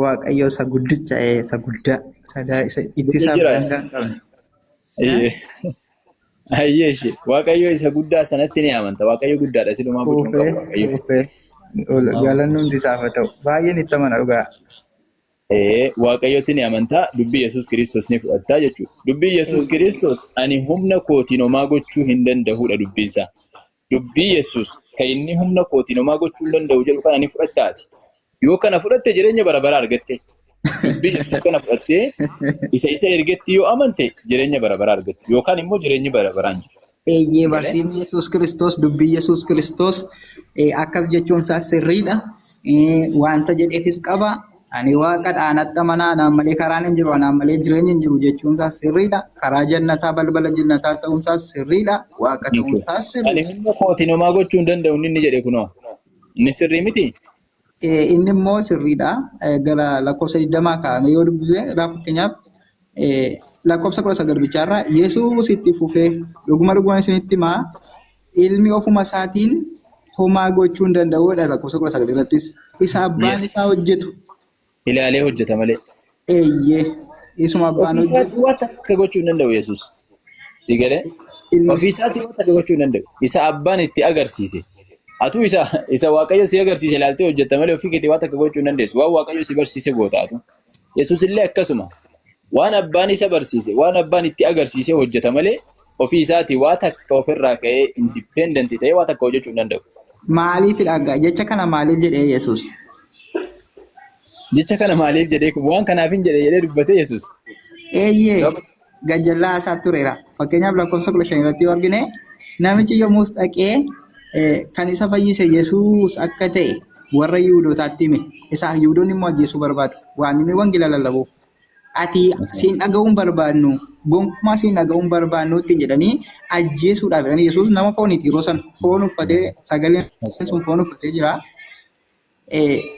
Waaqayyo isa guddicha isa guddaa isa Guddaa ittisaaf jira. daangaa hin qabne. Ayyee. Hayyee ishee. Waaqayyo isa guddaa sanatti ni amanta. Waaqayyo guddaadha. Silumaa bocuun Uufee qabu Waaqayyo. uufee galanni hundi isaaf haa ta'u. Baay'een itti amana dhugaa. Waaqayyotti ni amantaa, dubbii Yesuus Kiristoos ni fudhattaa jechuudha. Dubbii Yesuus Kiristoos ani humna kootiin homaa gochuu hin danda'udha dubbiinsaa. Dubbii Yesuus kan inni humna kootiin homaa gochuu hin danda'u jedhu kana ni fudhattaati. Yoo kana fudhatte jireenya bara baraa argatte. Dubbii Yesuus kana fudhattee isa ergetti yoo amante jireenya bara baraa argatte. Yookaan immoo jireenyi bara baraan jiru. Eeyyee, barsiifni Yesuus Kiristoos, dubbii Yesuus Kiristoos akkas jechuun isaa sirriidha. Wanta jedheefis qaba. Ani waaqadha, anatti amanaa, anaan malee karaan hin jiru, anaan malee jireenyi hin jiru jechuun isaa sirriidha. Karaa jannataa, balbala jannataa ta'uun isaas sirriidha. Waaqa ta'uun isaas Ani sirriidha. humna kootiin homaa gochuu hin danda'u inni jedhe kunoo. Inni sirrii miti? Inni immoo sirriidha. Gara lakkoofsa 20 kaa'ame yoo dubbise, fakkeenyaaf lakkoofsa 19 bichaarraa, Yesuus itti fufee, "Dhuguma dhuguma isinitti himaa, ilmi ofuma isaatiin homaa gochuu hin danda'udha," lakkoofsa 19 irrattis. Isa abbaan isaa hojjetu. Ilaalee hojjeta malee. Eeyyee, isuma abbaan Ofii hojjetu. isaatii waan takka gochuu hin danda'u Yesuus. Si galee? Ilmi Ofii isaatii waan takka gochuu hin danda'u. Isa abbaan itti agarsiise. Atuu isa Waaqayyo si agarsiise ilaaltee hojjetta malee ofii keetii waan takka gochuu hin dandeessu. Waan Waaqayyo si barsiise goota atu. Yesuus illee akkasuma. Waan abbaan isa barsiise, waan abbaan itti agarsiise hojjeta malee ofii isaatii waa takka ofirraa ka'ee independent ta'ee waa takka hojjechuu hin danda'u. Maaliifidha jecha kana maaliif jedhee Yesuus? Jecha kana maaliif jedhee, waan kanaaf hin jedhe jedhee dubbatee Yesuus. Eeyyee, gajjallaa isaa tureera. Fakkeenyaaf lakkoofsa 15 irratti yoo argine, namichi yommus dhaqee kan isa fayyise Yesuus akka ta'e warra Yihuudootaatti hime. Isaa Yihuudoonni immoo ajjeesuu barbaadu. Waan inni wangeela lallabuuf. Ati siin dhaga'uun barbaannu, gonkumaa siin dhaga'uun barbaannu ittiin jedhanii ajjeesuudhaaf jedhanii. Yesuus nama fooniiti, yeroo sana foon uffatee, sagaleen sun foon uffatee jira.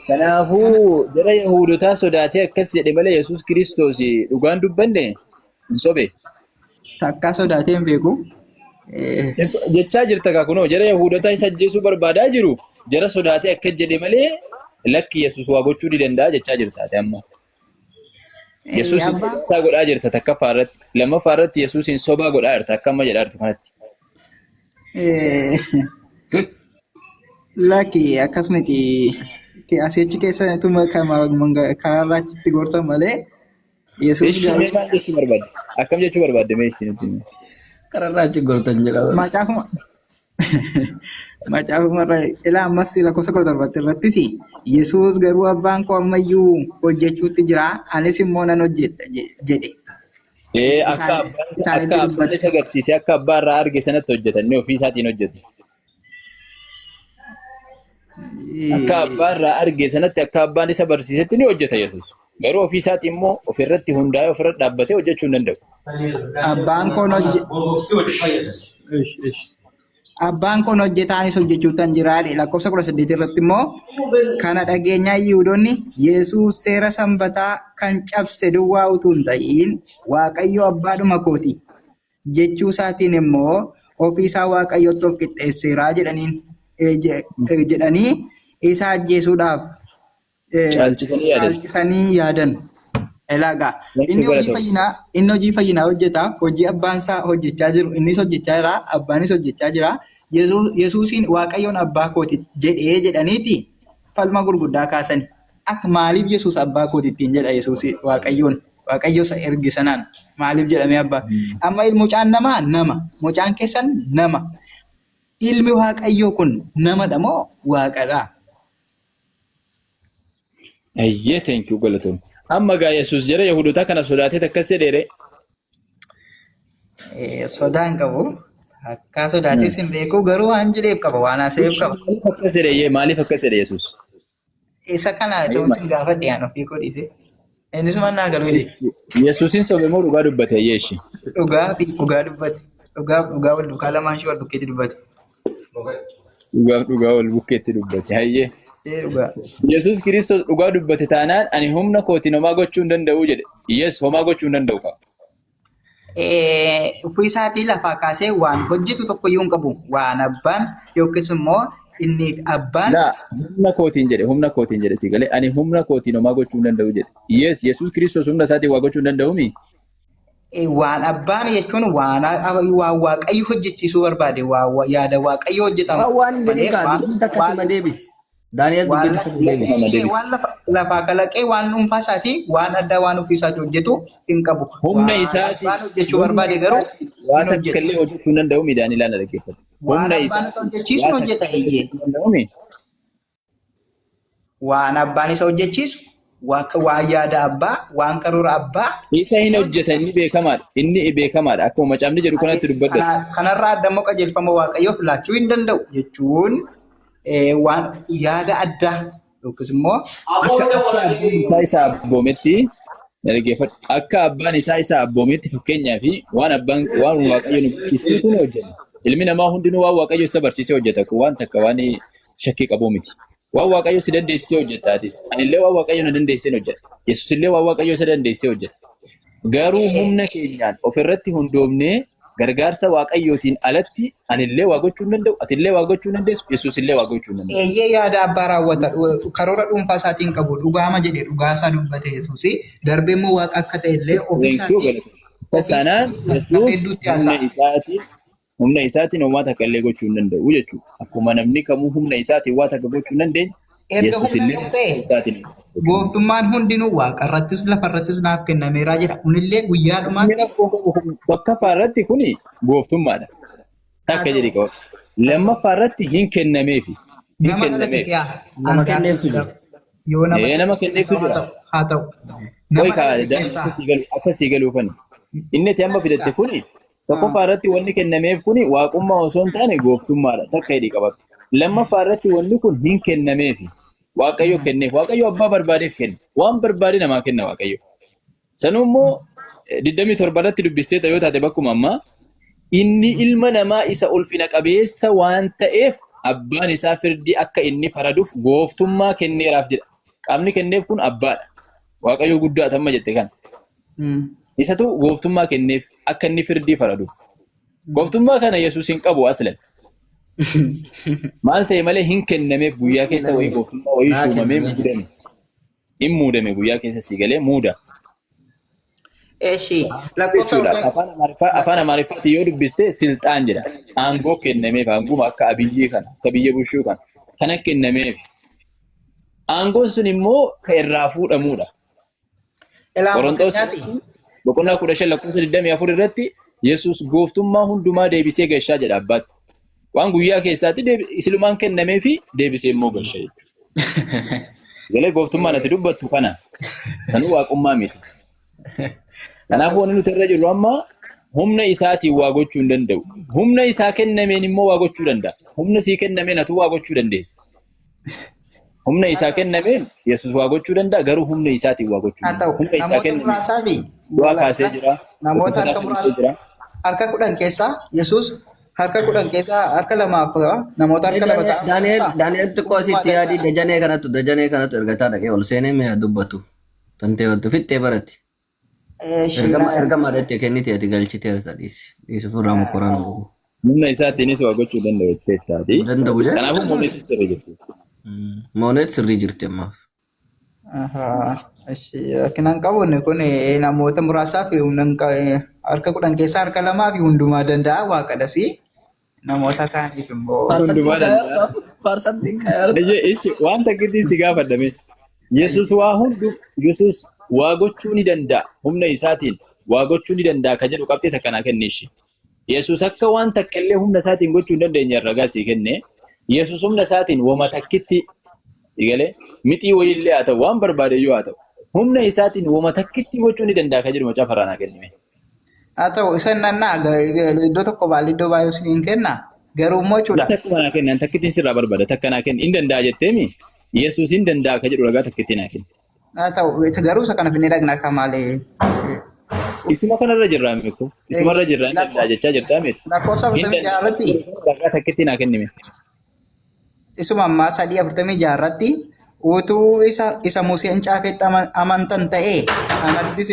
Kanaafuu jara Yahuudotaa sodaatee akkas jedhe malee Yesuus Kiristoos dhugaan dubbanne, hin sobe. Takkaa sodaatee hin beeku. Jechaa jirta kaa kunoo, jara Yahuudotaa isa ajjeesuu barbaadaa jiru jara sodaatee akkas jedhe malee lakki, Yesuus waa gochuu ni danda'a jechaa jirta ati amma. Yesuus hin Abbaan sobaa godhaa jirta takkaffaa irratti. Lammaffaa irratti Yesuus hin sobaa godhaa jirta akka amma jedhaa jirtu kanatti. Lakki, akkas miti. Asichi keessa tuma karaarraa achitti gortan malee Yesuus Ishii garuu mee maal jechuu barbaadde? Akkam jechuu barbaadde mee ishii nutti himi? Kararraa achi gortan jedhama. Macaafuma irra ilaa, ammas lakkoofsa 17 irrattis, Yesuus garuu, "Abbaan koo ammayyuu hojjechuutti jira, anis immoo nan hojjedha" jedhe. Akka abbaan Isaanitti akka abbaan dubbate. isa agarsiise, akka abbaa irraa arge sanatti hojjetan, inni ofii isaatiin hojjetu. Akka abbaa irraa arge sanatti, akka abbaan isa barsiisetti ni hojjeta Yesuus. Garuu ofii isaatii immoo ofirratti hundaa'ee ofirratti dhaabbatee hojjechuu hin danda'u. Abbaan koon hojjetaanis hojjechuuttan jira jedhe. Lakkoofsa 18 irratti immoo, kana dhageenyaa Yihuudoonni, "Yesuus seera sanbataa kan cabse duwwaa utuu hin ta'in, Waaqayyo abbaadhuma kooti jechuu isaatiin immoo ofii isaa Waaqayyotti of qixxeesseera" jedhaniin jedhanii isa ajjeesuudhaaf Caalchisanii yaadan. Caalchisanii yaadan. Ilaagaa, Lakki inni hojii galatoom. fayyinaa inni hojii fayyinaa hojjeta, hojii abbaan isaa hojjechaa jiru innis hojjechaa jira, abbaanis hojjechaa jira. Yesuusiin Waaqayyoon abbaa kooti jedhee jedhaniiti falma gurguddaa kaasani. Akka maaliif Yesuus abbaa kooti ittiin jedha Yesuus Waaqayyoon? Waaqayyo isa erge sanaan maaliif jedhamee abbaa? Amma mucaan namaa nama, mucaan keessan nama. Ilmi Waaqayyoo kun namadha moo Waaqadha? Ayyee, thank you, galatoom. Amma gaa Yesuus jara Yahudotaa kana sodaatee akkas jedheere. Sodaa hin qabu. Akka sodaatees hin beeku, garuu waan jedheef qaba, waan haasa'eef qaba. Maaliif akkas jedhe? Ayyee, maaliif akkas jedhe Yesuus? Isa kana ta'uun sin gaafadhe aan ofii koo dhiise. Innis mannaa galuu dide. Yesuusin sobe moo dhugaa dubbate, ayyee ishee? Dhugaa fi dhugaa dubbate. Dhugaa fi dhugaa wal duukaa, lamaan ishee wal bukkeetti dubbate. Dhugaaf dhugaa wal bukkeetti dubbate. Hayyee. Ee, dhugaa. Yesuus Kiristoos dhugaa dubbate taanaan, ani humna kootiin homaa gochuu hin danda'u jedhe. Yes, homaa gochuu hin danda'u qaba. Ofii isaatii lafaa kaasee waan hojjetu tokko iyyuu hin qabu. Waan abbaan yookiis immoo inni fi abbaan Laa, humna kootiin jedhe, humna kootiin jedhe, si galee, ani humna kootiin homaa gochuu hin danda'u jedhe. Yes, Yesuus Kiristoos humna isaatiin waa gochuu hin danda'u mi? Waan abbaan jechuun waan waan Waaqayyo hojjechiisuu barbaade, waan yaada Waaqayyo hojjetama Waan waan hin jedhin malee kaa waan dubbiin takka waan sima deebisi. Daani'el waan dubbiin takka sima deebisi. Nama deebisi. Waan lafaa kalaqee, waan dhuunfaa isaatii, waan addaa, waan ofii isaatii hojjetu hin qabu. Humna Waan isaatiin abbaan hojjechuu humna barbaade garuu isaatiin waa hin takka hojjeta. illee hojjechuu hin danda'u midhaan ilaala dhaggeeffatu. Waan Humna abbaan isa isaatiin hojjechiisu waa hin takka hojjeta illee eeyyee. hojjechuu hin danda'u mi? Waan abbaan isa hojjechiisu, waan yaada abbaa, waan karoora abbaa Isa hin hojjeta, inni beekamaadha. Inni beekamaadha. Akkuma macaafni jedhu kanatti dubbadhu. Kanarraa adda immoo qajeelfama Waaqayyoof laachuu hin danda'u jechuun waan yaada addaa yookiis immoo Akka abbaan isaa isa abboometti, na dhaggeeffadhu. Akka abbaan isaa isa abboometti, fakkeenyaa fi waan abbaan, waan Waaqayyo nu barsiisetu nu hojjenna. Ilmi namaa hundinuu waan Waaqayyo isa barsiisee hojjeta. Kun waan takka waan shakkii qabu miti. Waan Waaqayyo si dandeessisee hojjettaatis. Anillee waan Waaqayyo na dandeessisee hojjedha. Yesuusillee waan Waaqayyo isa dandeessisee hojjeta. Garuu humna keenyaan ofirratti hundoofnee gargaarsa Waaqayyootiin alatti anillee waa gochuu hin danda'u, atillee waa gochuu hin dandeessu, Yesuusillee waa gochuu hin danda'u. Eeyyee, yaada abbaa raawwata, karoora dhuunfaa isaatiin qabu dhugaama jedhe, dhugaa isaa dubbate Yesuusi. Darbee immoo Waaqa akka ta'e illee ofii Thank you, isaatii galata. ofii Sanaan isaatii lafa Yesuus hedduutti humna haasa'a. isaatiin humna isaatiin homaa takka illee gochuu hin danda'u jechuudha. Akkuma namni kamuu humna isaatiin waa takka gochuu hin dandeenye, Erga Yesuus humna illee qabu ta'e isaatiin gochuu hin danda'u. Gooftummaan hundinuu waaqarrattis lafarrattis naaf kennameeraa jedha. Kunillee guyyaa Inni dhumaatti rakkoo qabu kun tokkoffaa irratti kuni gooftummaadha. Haa Takka ta'u. jedhi qaba. Lammaffaa irratti hin kennameefi. Hin Nama dhalate kennameef. kiyaa Nama an kenneeftu jira. Yoo nama Ee, nama kenneeftu haa jira. ta'u, haa ta'u. Qoy Nama kaa dhalate keessaa akka sii galuufani. Inni itti amma fidatte kuni tokkoffaa irratti wanni kennameef kuni waaqummaa osoo hin taane gooftummaadha. Takka hidhii qabatu. Lammaffaa irratti wanni kun hin kennameefi. Waaqayyo kenneef. Waaqayyo abbaa barbaadeef kenna. Waan barbaade namaa kenna Waaqayyo. Sanuu immoo 27 irratti dubbistee yoo taate, bakkuma ammaa inni ilma namaa isa ulfina qabeessa waan ta'eef abbaan isaa firdii akka inni faraduuf gooftummaa kenneeraaf jedha. Qaamni kenneef kun abbaadha. Waaqayyo guddaa tamma jette kana. Isatu gooftummaa kenneef akka inni firdii faraduuf. Gooftummaa kana Yesuus hin qabu aslan. Maal ta'e malee hin kennameef, guyyaa keessa wayii gooftummaa wayii Naa shuumamee kennamee jira. muudame. Hin muudame, guyyaa keessa si galee muuda. Eshi lakkoofsa Jechuudha. Afaan Amaariffaatti yoo dubbiste silxaan jedha. Aangoo kennameef, aanguma akka Abiyyii kana, akka biyya bushuu kana kana kennameef. Aangoon sun immoo kan irraa fuudhamudha. Ilaa Qorontoos fakkeenyaati. boqonnaa 15 lakkoofsa 24 irratti Yesuus gooftummaa hundumaa deebisee gashaa jedha abbaatti. Waan guyyaa keessaatti silumaan kennamee fi deebisee immoo gasha jechuudha. Galee gooftummaan ati dubbattu kana sanuu waaqummaa miti. Kanaafuu wanni nuti irra jirru amma humna isaatiin waa gochuu hin danda'u. Humna isaa kennameen immoo waa gochuu danda'a. Humna sii kennameen atu waa gochuu dandeessa. Humna isaa kennameen Yesuus waa gochuu danda'a, garuu humna isaatiin waa gochuu Haa hin danda'u. ta'u, Humna isaa namoota kennameen muraasaa fi du'aa kaasee jira. Namoota harka Dhukkubsataa muraasa fayyisee jira. Harka 10 keessaa Yesuus harka 10 keessaa harka lamaaf namoota harka lama ta'an Daani'el Daani'el, xiqqoo asitti yaadii, dajanee kanatu ergataa dhaqee ol seenee mi'a dubbatu. Tantee wanti fixxee baratti. Ergama ergama irratti kennite ati galchiteerta, dhiisi. Dhiisi, ofirraa mokoraan godhu. Humna isaatiinis waa gochuu danda'u jettee taati. Danda'u jee. Kanaafuu mooneetis sirrii jirti. Mooneet sirrii jirti ammaaf. Rakkinaan qabu inni kun namoota muraasaa fi humna harka 10 keessaa harka lamaa fi hundumaa danda'a waaqadhas, namoota kaaniif immoo Hundumaa danda'a. Faarsantiin kaayarta. Eyyee, ishi waan takkitti si gaafadhame. Yesuus waa hundu, Yesuus waa gochuu ni danda'a. Humna isaatiin waa gochuu ni danda'a ka jedhu qabxii takka naa kenni ishi. Yesuus akka waan takka illee humna isaatiin gochuu hin dandeenye ragaa sii kenne. Yesuus humna isaatiin wama takkitti galee mixii wayiillee haa ta'u, waan barbaade iyyuu haa ta'u, humna isaatiin wama takkitti gochuu ni danda'a ka jedhu macaafa irraa naa kennime. Haa ta'u, isa nannaa iddoo tokko baal iddoo baay'ee isiniin kenna, garuu immoo jechuudha. Takkuma naa kennan, takkittiin sirraa barbaada, takka naa kenni. Hin danda'a jetteemi, Yesuus hin danda'a ka jedhu ragaa takkitti naa kenni. Haa ta'u, garuu isa kana finnee dhaqna akka malee. Isuma kanarra jirraa mitu. Isumarra jirraa, hin danda'a jechaa jirtaa miti. Lakkoofsa Hin 46 irratti danda'a, ragaa takkitti naa kennime. Isuma ammaa 3:46 irratti utuu isa Museen caafetti amantan ta'ee anattis